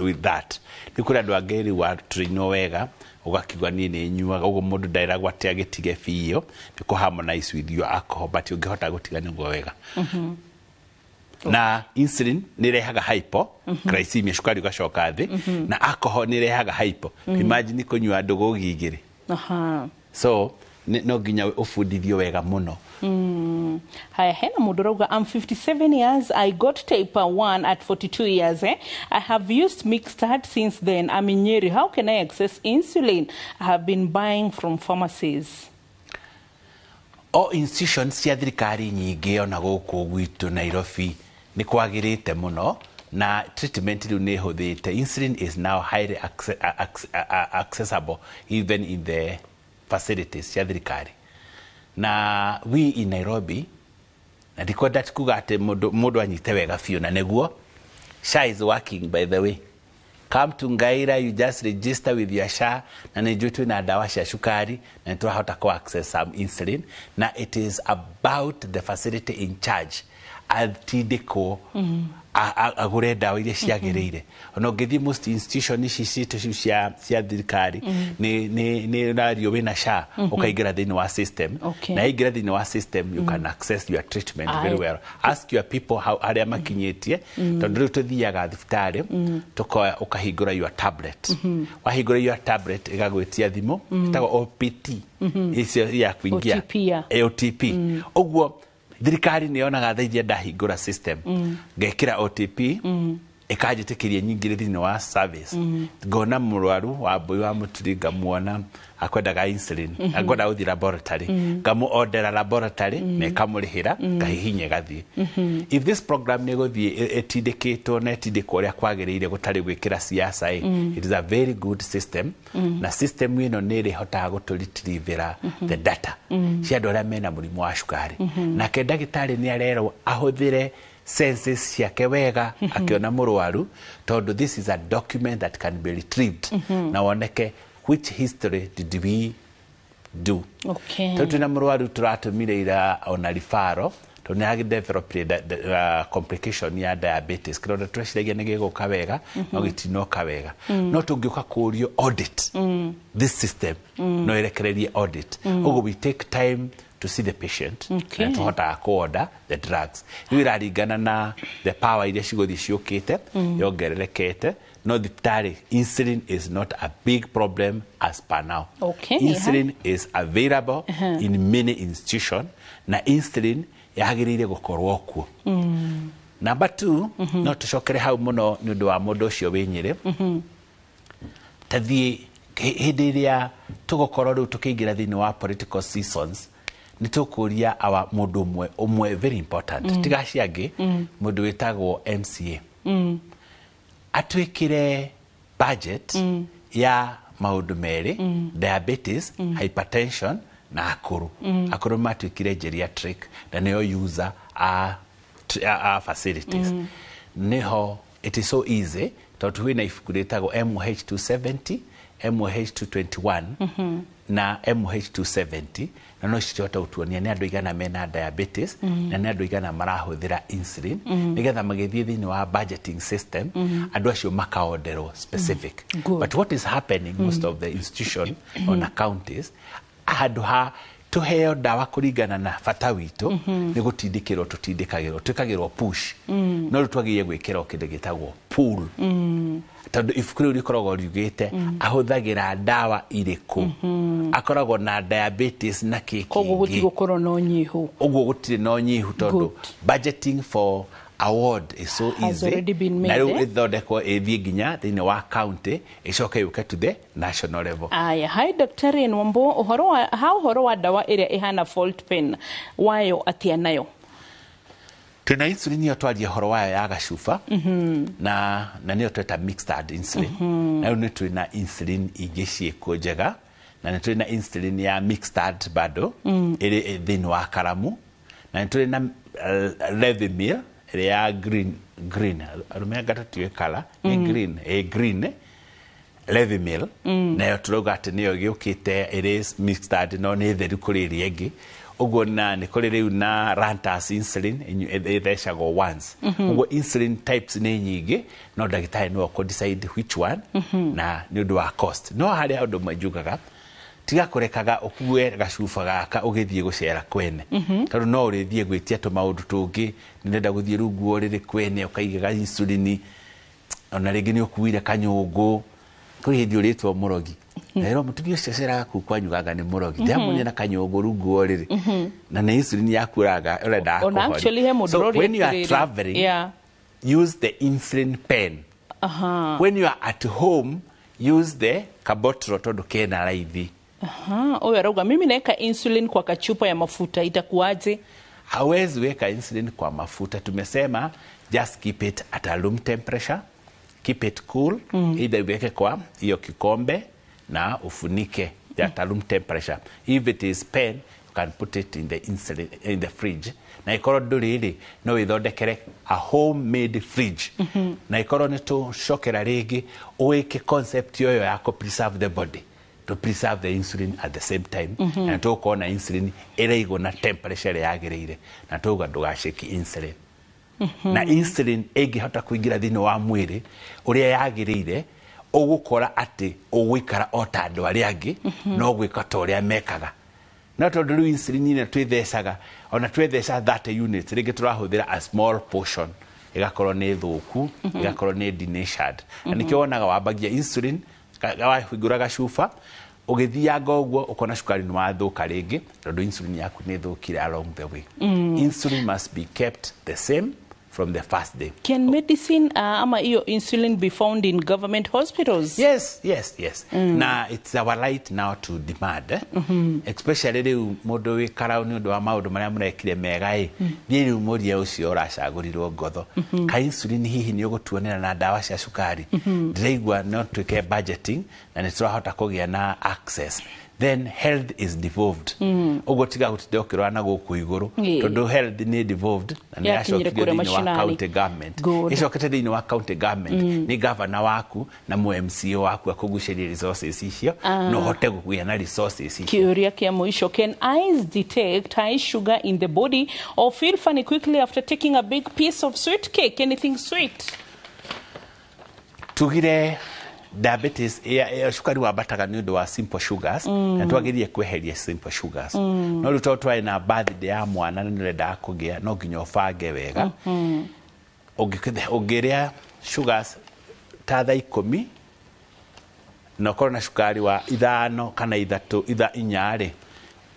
with that. Nĩ kũrĩ andũ angĩ rĩu watrainwo wega, ũgakiuga niĩ nĩ nyuaga ũguo, mũndũ nderagwo atĩ agĩtige biũ, nĩ kũ harmonize with your alcohol, but ũngĩhota gũtiga nĩguo wega. Na insulin nĩ ĩrehaga hypoglycemia, cukari ũgacoka thĩ, na alcohol nĩ ĩrehaga hypo. Imagine kũnyua ndũgũgi igĩrĩ. So no nginya ũbundithio wega mũno. Haya, hena mũndũ ũrauga, "I'm 57 years. I got type 1 at 42 years. Eh? I have used Mixtard since then. I'm in Nyeri. How can I access insulin? I have been buying from pharmacies." O institutions cia thirikari nyingĩ ona gũkũ gwitũ Nairobi nĩ kwagĩrĩte mũno na treatment rĩu nĩ ĩhũthĩte. Insulin is now highly accessible even in the facilities cia thirikari. Na we in Nairobi, na ndikwenda kuga atĩ mũndũ anyite wega biũ, na nĩguo SHA is working, by the way. Come to Ngaira, you just register with your SHA, na nĩ njũĩ twĩna ndawa cia cukari na nĩ tũrahota kũ access some insulin, na it is about the facility in charge atindĩkwo agũre ndawa iria ciagĩrĩire. Ona ũngĩthiĩ most institution ici citũ cia thirikari, nĩ ũrario wĩna SHA, ũkaingĩra thĩinĩ wa system, na yaingĩra thĩinĩ wa system, you can access your treatment very well. Ask your people how arĩa makinyĩtie, tondũ rĩu tũthiaga thibitarĩ, tũkoya, ũkahingũra your tablet, wahingũra your tablet ĩgagwĩtia thimũ ĩtagwo OPT, icio ya kuingia. OTP, ya. OTP. Ũguo thirikari nĩ yonaga thaa iria ndahingũra system, ngekĩra OTP, ĩkanjĩtĩkĩria nyingĩre thĩinĩ wa service, ngona mũrwaru wa mbũi wa mũturi, ngamuona akwendaga insulin, akwendaga gũthiĩ laboratory, ngamu ordera laboratory na ĩkamũrĩhĩra, ngahihinya ĩgathiĩ. If this program nĩ ĩgũthiĩ ĩtindĩkĩtwo na ĩtindĩkwo ũrĩa kwagĩrĩire, gũtarĩ gwĩkĩra siasa ĩ, it is a very good system, na system ĩno nĩ ĩrĩhotaga gũtũretrievera the data cia andũ arĩa mena mũrimũ wa cukari. Nake ndagĩtarĩ nĩ arerwo ahũthĩre senses ciake wega akĩona mũrwaru, tondũ this is a document that can be retrieved na woneke which history did we do. Tondũ twĩna mũrwaru tũratũmire ira ona referral, tondũ nĩ agĩdevelopire complication ya diabetes, kĩronda tweciragia nĩ gĩgũka wega, no gĩtinoka wega. No tũngĩũka kũũrio audit this system, no ĩrekererie audit. Ũguo we take time to see the patient na tũhotaga kũ-order the drugs. Rĩu ĩraringana na the power iria cigũthiĩ ciũkĩte, yongererekete, no thibitarĩ insulin is not a big problem as per now. Insulin is available in many institution, na insulin yagĩrĩire gũkorwo kuo. Number two, no tũcokere hau mũno nĩ ũndũ wa mũndũ ũcio wĩ Nyĩrĩ. Tathiĩ hĩndĩ ĩrĩa tũgũkorwo rĩu tũkĩingĩra thĩinĩ wa political seasons, nĩ tũkũria awa mũndũ ũmwe ũmwe very important, tiga acio angĩ, mũndũ wĩtagwo MCA, atwĩkĩre budget ya maũndũ merĩ, diabetes, hypertension na akũrũ. Akũrũ matuĩkire geriatric na nĩo user a facilities. Niho it is so easy, tondũ twĩna ibuku rĩtagwo MOH 270, MOH 221 na MOH 270, na no cikĩhota gũtuonia nĩ andũ aigana mena diabetes na nĩ andũ aigana marahũthĩra insulin, nĩgetha magĩthiĩ thĩinĩ wa budgeting system, andũ acio makaonderwo specific. But what is happening, most of the institution ona counties, handũ ha tuheo ndawa kũringana na bata witũ, nĩ gũtindĩkĩrwo tũtindĩkagĩrwo, twĩkagĩrwo push. No rĩu twagĩrĩire gwĩkĩrwo kĩndũ gĩtagwo pool tondũ ibuku rĩu rĩkoragwo riugĩte ahũthagĩra ndawa irĩkũ, akoragwo na diabetes na kĩ Koguo kĩngĩ. gũtigũkorwo na ũnyihu. Ũguo gũtirĩ na ũnyihu tondũ budgeting for award is so Has easy already been made, na rĩu eh? ĩthondekwo ĩthiĩ nginya thĩinĩ wa county, ĩcoke yũke to the national level. Aya, hi Dr. Nwambo, ũhoro wa ha ũhoro wa ndawa ĩrĩa ĩhana fault pen wayo atĩa nayo? Twĩna insulin ĩyo twaria ũhoro wayo ya gacuba na nĩyo tweta mixed insulin. Na rĩu nĩ twĩna insulin ingĩ ciĩkuo njega, na nĩ tũrĩ na insulin ya mixed bado ĩrĩ thĩinĩ wa karamu, na nĩ tũrĩ na Levemir ĩrĩa ya green green, arũme anga tũtiũĩ colour nĩ green, ĩ green Levemir. Nayo tũrauga atĩ nĩyo gĩũkĩte ĩrĩ mixed no nĩ theru kũrĩ ĩrĩa ĩngĩ ũguo, na nĩ kũrĩ rĩu na Lantus insulin ĩthecagwo once. Ũguo insulin types nĩ nyingĩ, no ndagĩtarĩ nĩwe ũkũ decide which one na nĩ ũndũ wa cost. No harĩa ũndũ ũmwe njugaga, tiga kũrekaga ũkue gacuba gaka ũgĩthiĩ gũcera kwene, tondũ no ũrĩthiĩ gwĩtia tũmaũndũ tũngĩ, nĩndĩrenda gũthiĩ rungu wa ũrĩrĩ kwene ũkaiga insulin, ona rĩngĩ nĩ ũkuire kanyũngũ. Kũrĩ hĩndĩ ũrĩtwo mũrogi, rero mũtumia ũcio aceraga kũu kwanyu ganga nĩ mũrogi, ndĩramuonire na kanyũngũ rungu wa ũrĩrĩ, na nĩ insulin yaku ũrendaga Ona kũhoria. actually he mũndũ So ũroria when you are atĩrĩrĩ. traveling, use the insulin pen. When you are at home, use the kabotro tondũ kena raithi. Aha, ũyũ arauga mimi naeka insulin kwa kachupa ya mafuta, itakuwaje? Hawezi weka insulin kwa mafuta. Tumesema just keep it at a room temperature, keep it cool. Either uweke kwa hiyo kikombe na ufunike at a room temperature. If it is pen, you can put it in the insulin in the fridge, na ikorwo ndũrĩ rĩ, no wĩthondekere a homemade fridge. Na ikorwo nĩ tũcokera rĩngĩ ũĩke concept yoyo ya kũ preserve the body, to preserve the insulin at the same time, na tũgũkorwo na insulin ĩraigwo na temperature ĩrĩa yagĩrĩire, na tũgauga ndũgacĩki insulin. Na insulin ĩngĩhota kũingĩra thĩinĩ wa mwĩrĩ ũrĩa yagĩrĩire, ũgũkora atĩ ũgũikara o ta andũ arĩa angĩ, no gwĩka ta ũrĩa mekaga. No tondũ rĩu insulin ĩno twĩthecaga, ona twetheca 30 units, rĩngĩ tũrahũthĩra a small portion, ĩgakorwo nĩ thũku, ĩgakorwo nĩ denatured. Na nĩkĩo wonaga wambagia insulin wahingũra gacuba, ũgĩthianga ũguo ũkona cukari nĩ wathũka rĩngĩ tondũ insulin yaku nĩ ĩthũkire along the way. Insulin must be kept the same from the first day. Can medicine ama hiyo insulin be found in government hospitals? Yes. Na it's our right now to demand, eh? Especially rĩu mũndũ wĩ karau nĩ ũndũ wa maũndũ marĩa mũrekire mega ĩ, thiĩ rĩu mũrie ũcio ũracagũrirwo ngotho ka insulin, hihi nĩ ũgũtuonera na ndawa cia cukari? Ndĩraigua no twĩke budgeting na nĩ tũrahota kũgĩa na access. Then health is devolved. Ũguo tiga gũtinda ũkĩrora na gũkũ igũrũ, tondũ health nĩ devolved na nĩ Yakinyire yacokirio kũrĩa thĩinĩ wa mashinani. county government. Good. Ĩcokete thĩinĩ wa county government, nĩ governor waku na mũ MCA waku akũgucĩria resources icio na ũhote kũgĩa na resources icio. Kĩũria kĩa mũico, can eyes detect high sugar in the body or feel funny quickly after taking a big piece of sweet cake, anything sweet? Tugire diabetes ya cukari wambataga nĩ ũndũ wa simple sugars, na twagĩrĩire kweheria simple sugars. No rĩu tondũ twarĩ na birthday ya mwana na nĩ ũrendaga kũgĩa, no nginya ũbange wega. Ũngĩrĩa sugars ta thaa 10 na ũkorwo na cukari wa 5 kana 3 4 rĩ,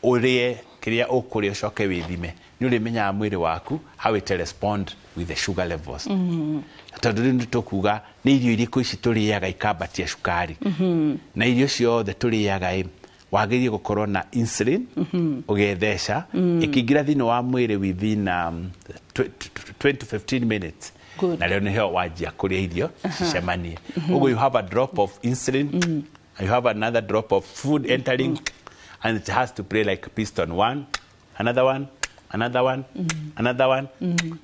ũrĩe kĩrĩa ũkũrĩa, ũcoke wĩthime, nĩ ũrĩmenyaga mwĩrĩ waku how it respond with the sugar levels. Tondũ rĩu nĩ tũkuga nĩ irio irĩkũ ici tũrĩaga ikambatia cukari, na irio ciothe tũrĩaga ĩ, wagĩrĩire gũkorwo na insulin ũgetheca, ĩkĩingĩra thĩinĩ wa mwĩrĩ within 20 to 15 minutes. Good. Na rĩo nĩho wanjia kũrĩa irio cicemanie. Ũguo you have a drop of insulin, you have another drop of food entering, and it has to play like a piston: one, another one, another one, another one.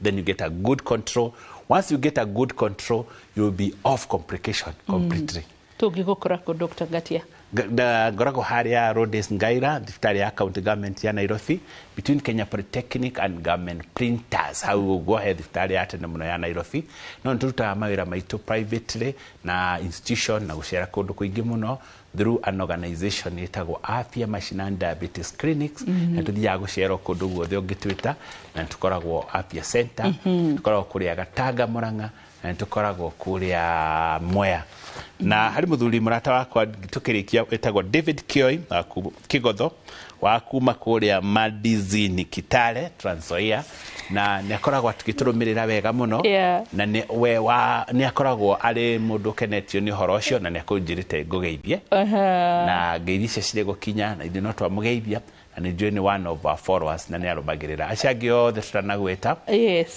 Then you get a good control. Once you get a good control, you will be off complication completely. Tũngĩgũkora kũ, Dr. Ngatia? Ngoragwo harĩa Rhodes Ngaira, thibitarĩ ya county government ya Nairobi, between Kenya Polytechnic and Government Printers, hau ũguo he thibitarĩ ya tene mũno ya Nairobi. No nĩtũrutaga mawĩra maitũ privately na institution na gũcera kũndũ kũingĩ mũno through an organization ĩtagwo Afya Mashinani Diabetes Clinics. Na tũthiaga gũcera kũndũ guothe ũngĩtwĩta, na nĩtũkoragwo Afya Center, tũkoragwo kũrĩa Gatanga Murang'a, na nĩtũkoragwo kũrĩa Mwea. Na harĩ mũthuri mũrata wakwa tũkĩrĩkia wĩtagwo David Kioi wa Kĩgotho wa kuma kũrĩa Madizini, Kitale, Trans Nzoia, na nĩ akoragwo akĩtũrũmĩrĩra wega mũno. Na nĩ we wa nĩ akoragwo arĩ mũndũ ũkenetio nĩ ũhoro ũcio, na nĩ akũnjĩrĩte ngũgeithie. Na ngeithi icio cirĩ gũkinya, na ithuĩ no twamũgeithia, na nĩ njũĩ nĩ one of our followers na nĩ arũmagĩrĩra acio angĩ othe tũtanagweta.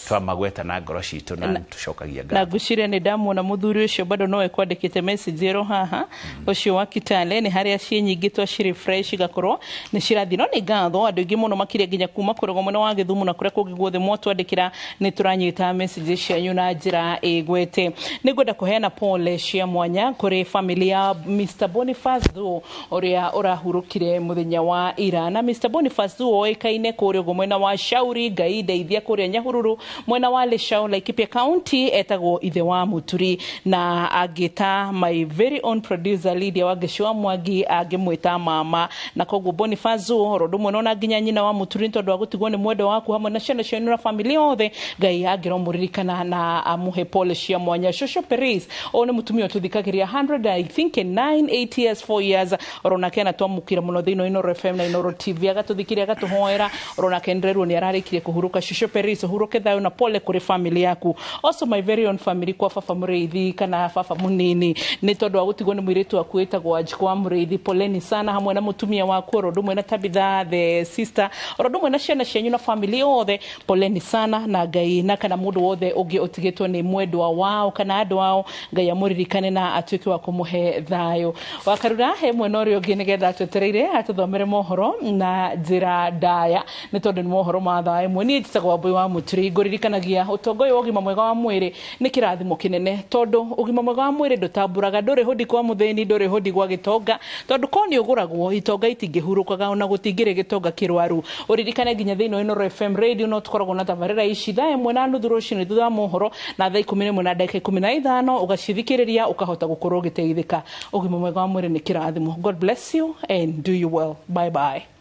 Twamagweta na ngoro citũ na tũcokagia Na ngatho. Ngwĩciria nĩ ndamuona mũthuri ũcio, bado no ekwandĩkĩte message ĩro haha, ũcio wa Kitale. Nĩ harĩa ciĩ nyingĩ twaci refresh igakorwo nĩ cirathiĩ. No nĩ ngatho andũ aingĩ mũno makĩria nginya kuma kũrĩa mwena wa Gĩthumo na kũrĩa kũngĩ guothe mwatwandĩkĩra, nĩ tũranyita message cianyu na njĩra ĩgwete. Nĩ ngwenda kũheana pole cia mwanya kũrĩ family ya Mr Boniface Thuo ũrĩa ũrahurũkire mũthenya wa ira. Na Mr Boniface Thuo oĩkaine kũrĩa ũguo mwena wa Shauri Ngai ndeithia, kũrĩa Nyahururu, mwena wa Leshau, Laikipia County, etagwo ithe wa Mũturi, na angĩta my very own producer Lydia Wangeci wa Mwangi angĩmwĩta mama. Na koguo Boniface Thuo oro ũndũ ũmwe na nginya nyina wa Mũturi, nĩ tondũ wa gũtigwo nĩ mwendwa waku hamwe na ciana cianyu na family yothe, Ngai angĩromũririkana na amũhe pole cia mwanya. Shosho Peris, ũyũ nĩ mũtumia ũtũthikagĩria 100, I think 9 8 years, 4 years, oro nake anatwamũkĩra mũno thĩinĩ wa Inooro FM na Inooro TV, agatũthikĩria, agatũhoera. Oro nake ndĩrerwo nĩ ararĩkirie kũhurũka. Shosho Peris, ũhurũke thayũ na pole kũrĩ family yaku. Also my very own family kwa baba Mũrĩithi kana baba mũnini, nĩ tondũ wa gũtigwo nĩ mũirĩtu waku wĩtagwo Wanjikũ wa Mũrĩithi, poleni sana hamwe na mũtumia waku, oro ũndũ ũmwe na Tabitha the sister, oro ũndũ ũmwe na ciana cianyu na family yothe, poleni sana. Na Ngai na kana mũndũ wothe ũngĩ ũtigĩtwo nĩ mwendwa wao kana andũ ao, Ngai amũririkane na atuĩke wa kũmũhe thayũ. Wakarura he mwena ũrĩa ũngĩ nĩgetha atwetereire atũthomere mohoro na njĩra ndaya, nĩ tondũ nĩ mohoro ma thaa 1. Niĩ njĩtagwo Wambũi wa Mũturi. Ngũririkanagia ũtonga ũyũ wa ũgima mwega wa mwĩrĩ nĩ kĩrathimo kĩnene, tondũ ũgima mwega wa mwĩrĩ ndũtambũraga, ndũrĩ hũndi kwa mũthĩni, ndũrĩ hũndi gwa gĩtonga, tondũ ko nĩ ũgũragwo itonga itingĩhurũkaga, ona gũtingĩrĩ gĩtonga kĩrwaru. Ũririkane nginya thĩinĩ wa Inooro FM radio no tũkoragwo na tabarĩra ici thaa 1:30 rũcinĩ thutha wa mohoro na thaa 11:15, ũgacithikĩrĩria ũkahota gũkorwo ũgĩteithĩka. Ũgima mwega wa mwĩrĩ nĩ kĩrathimo. God bless you and do you well. Bye bye.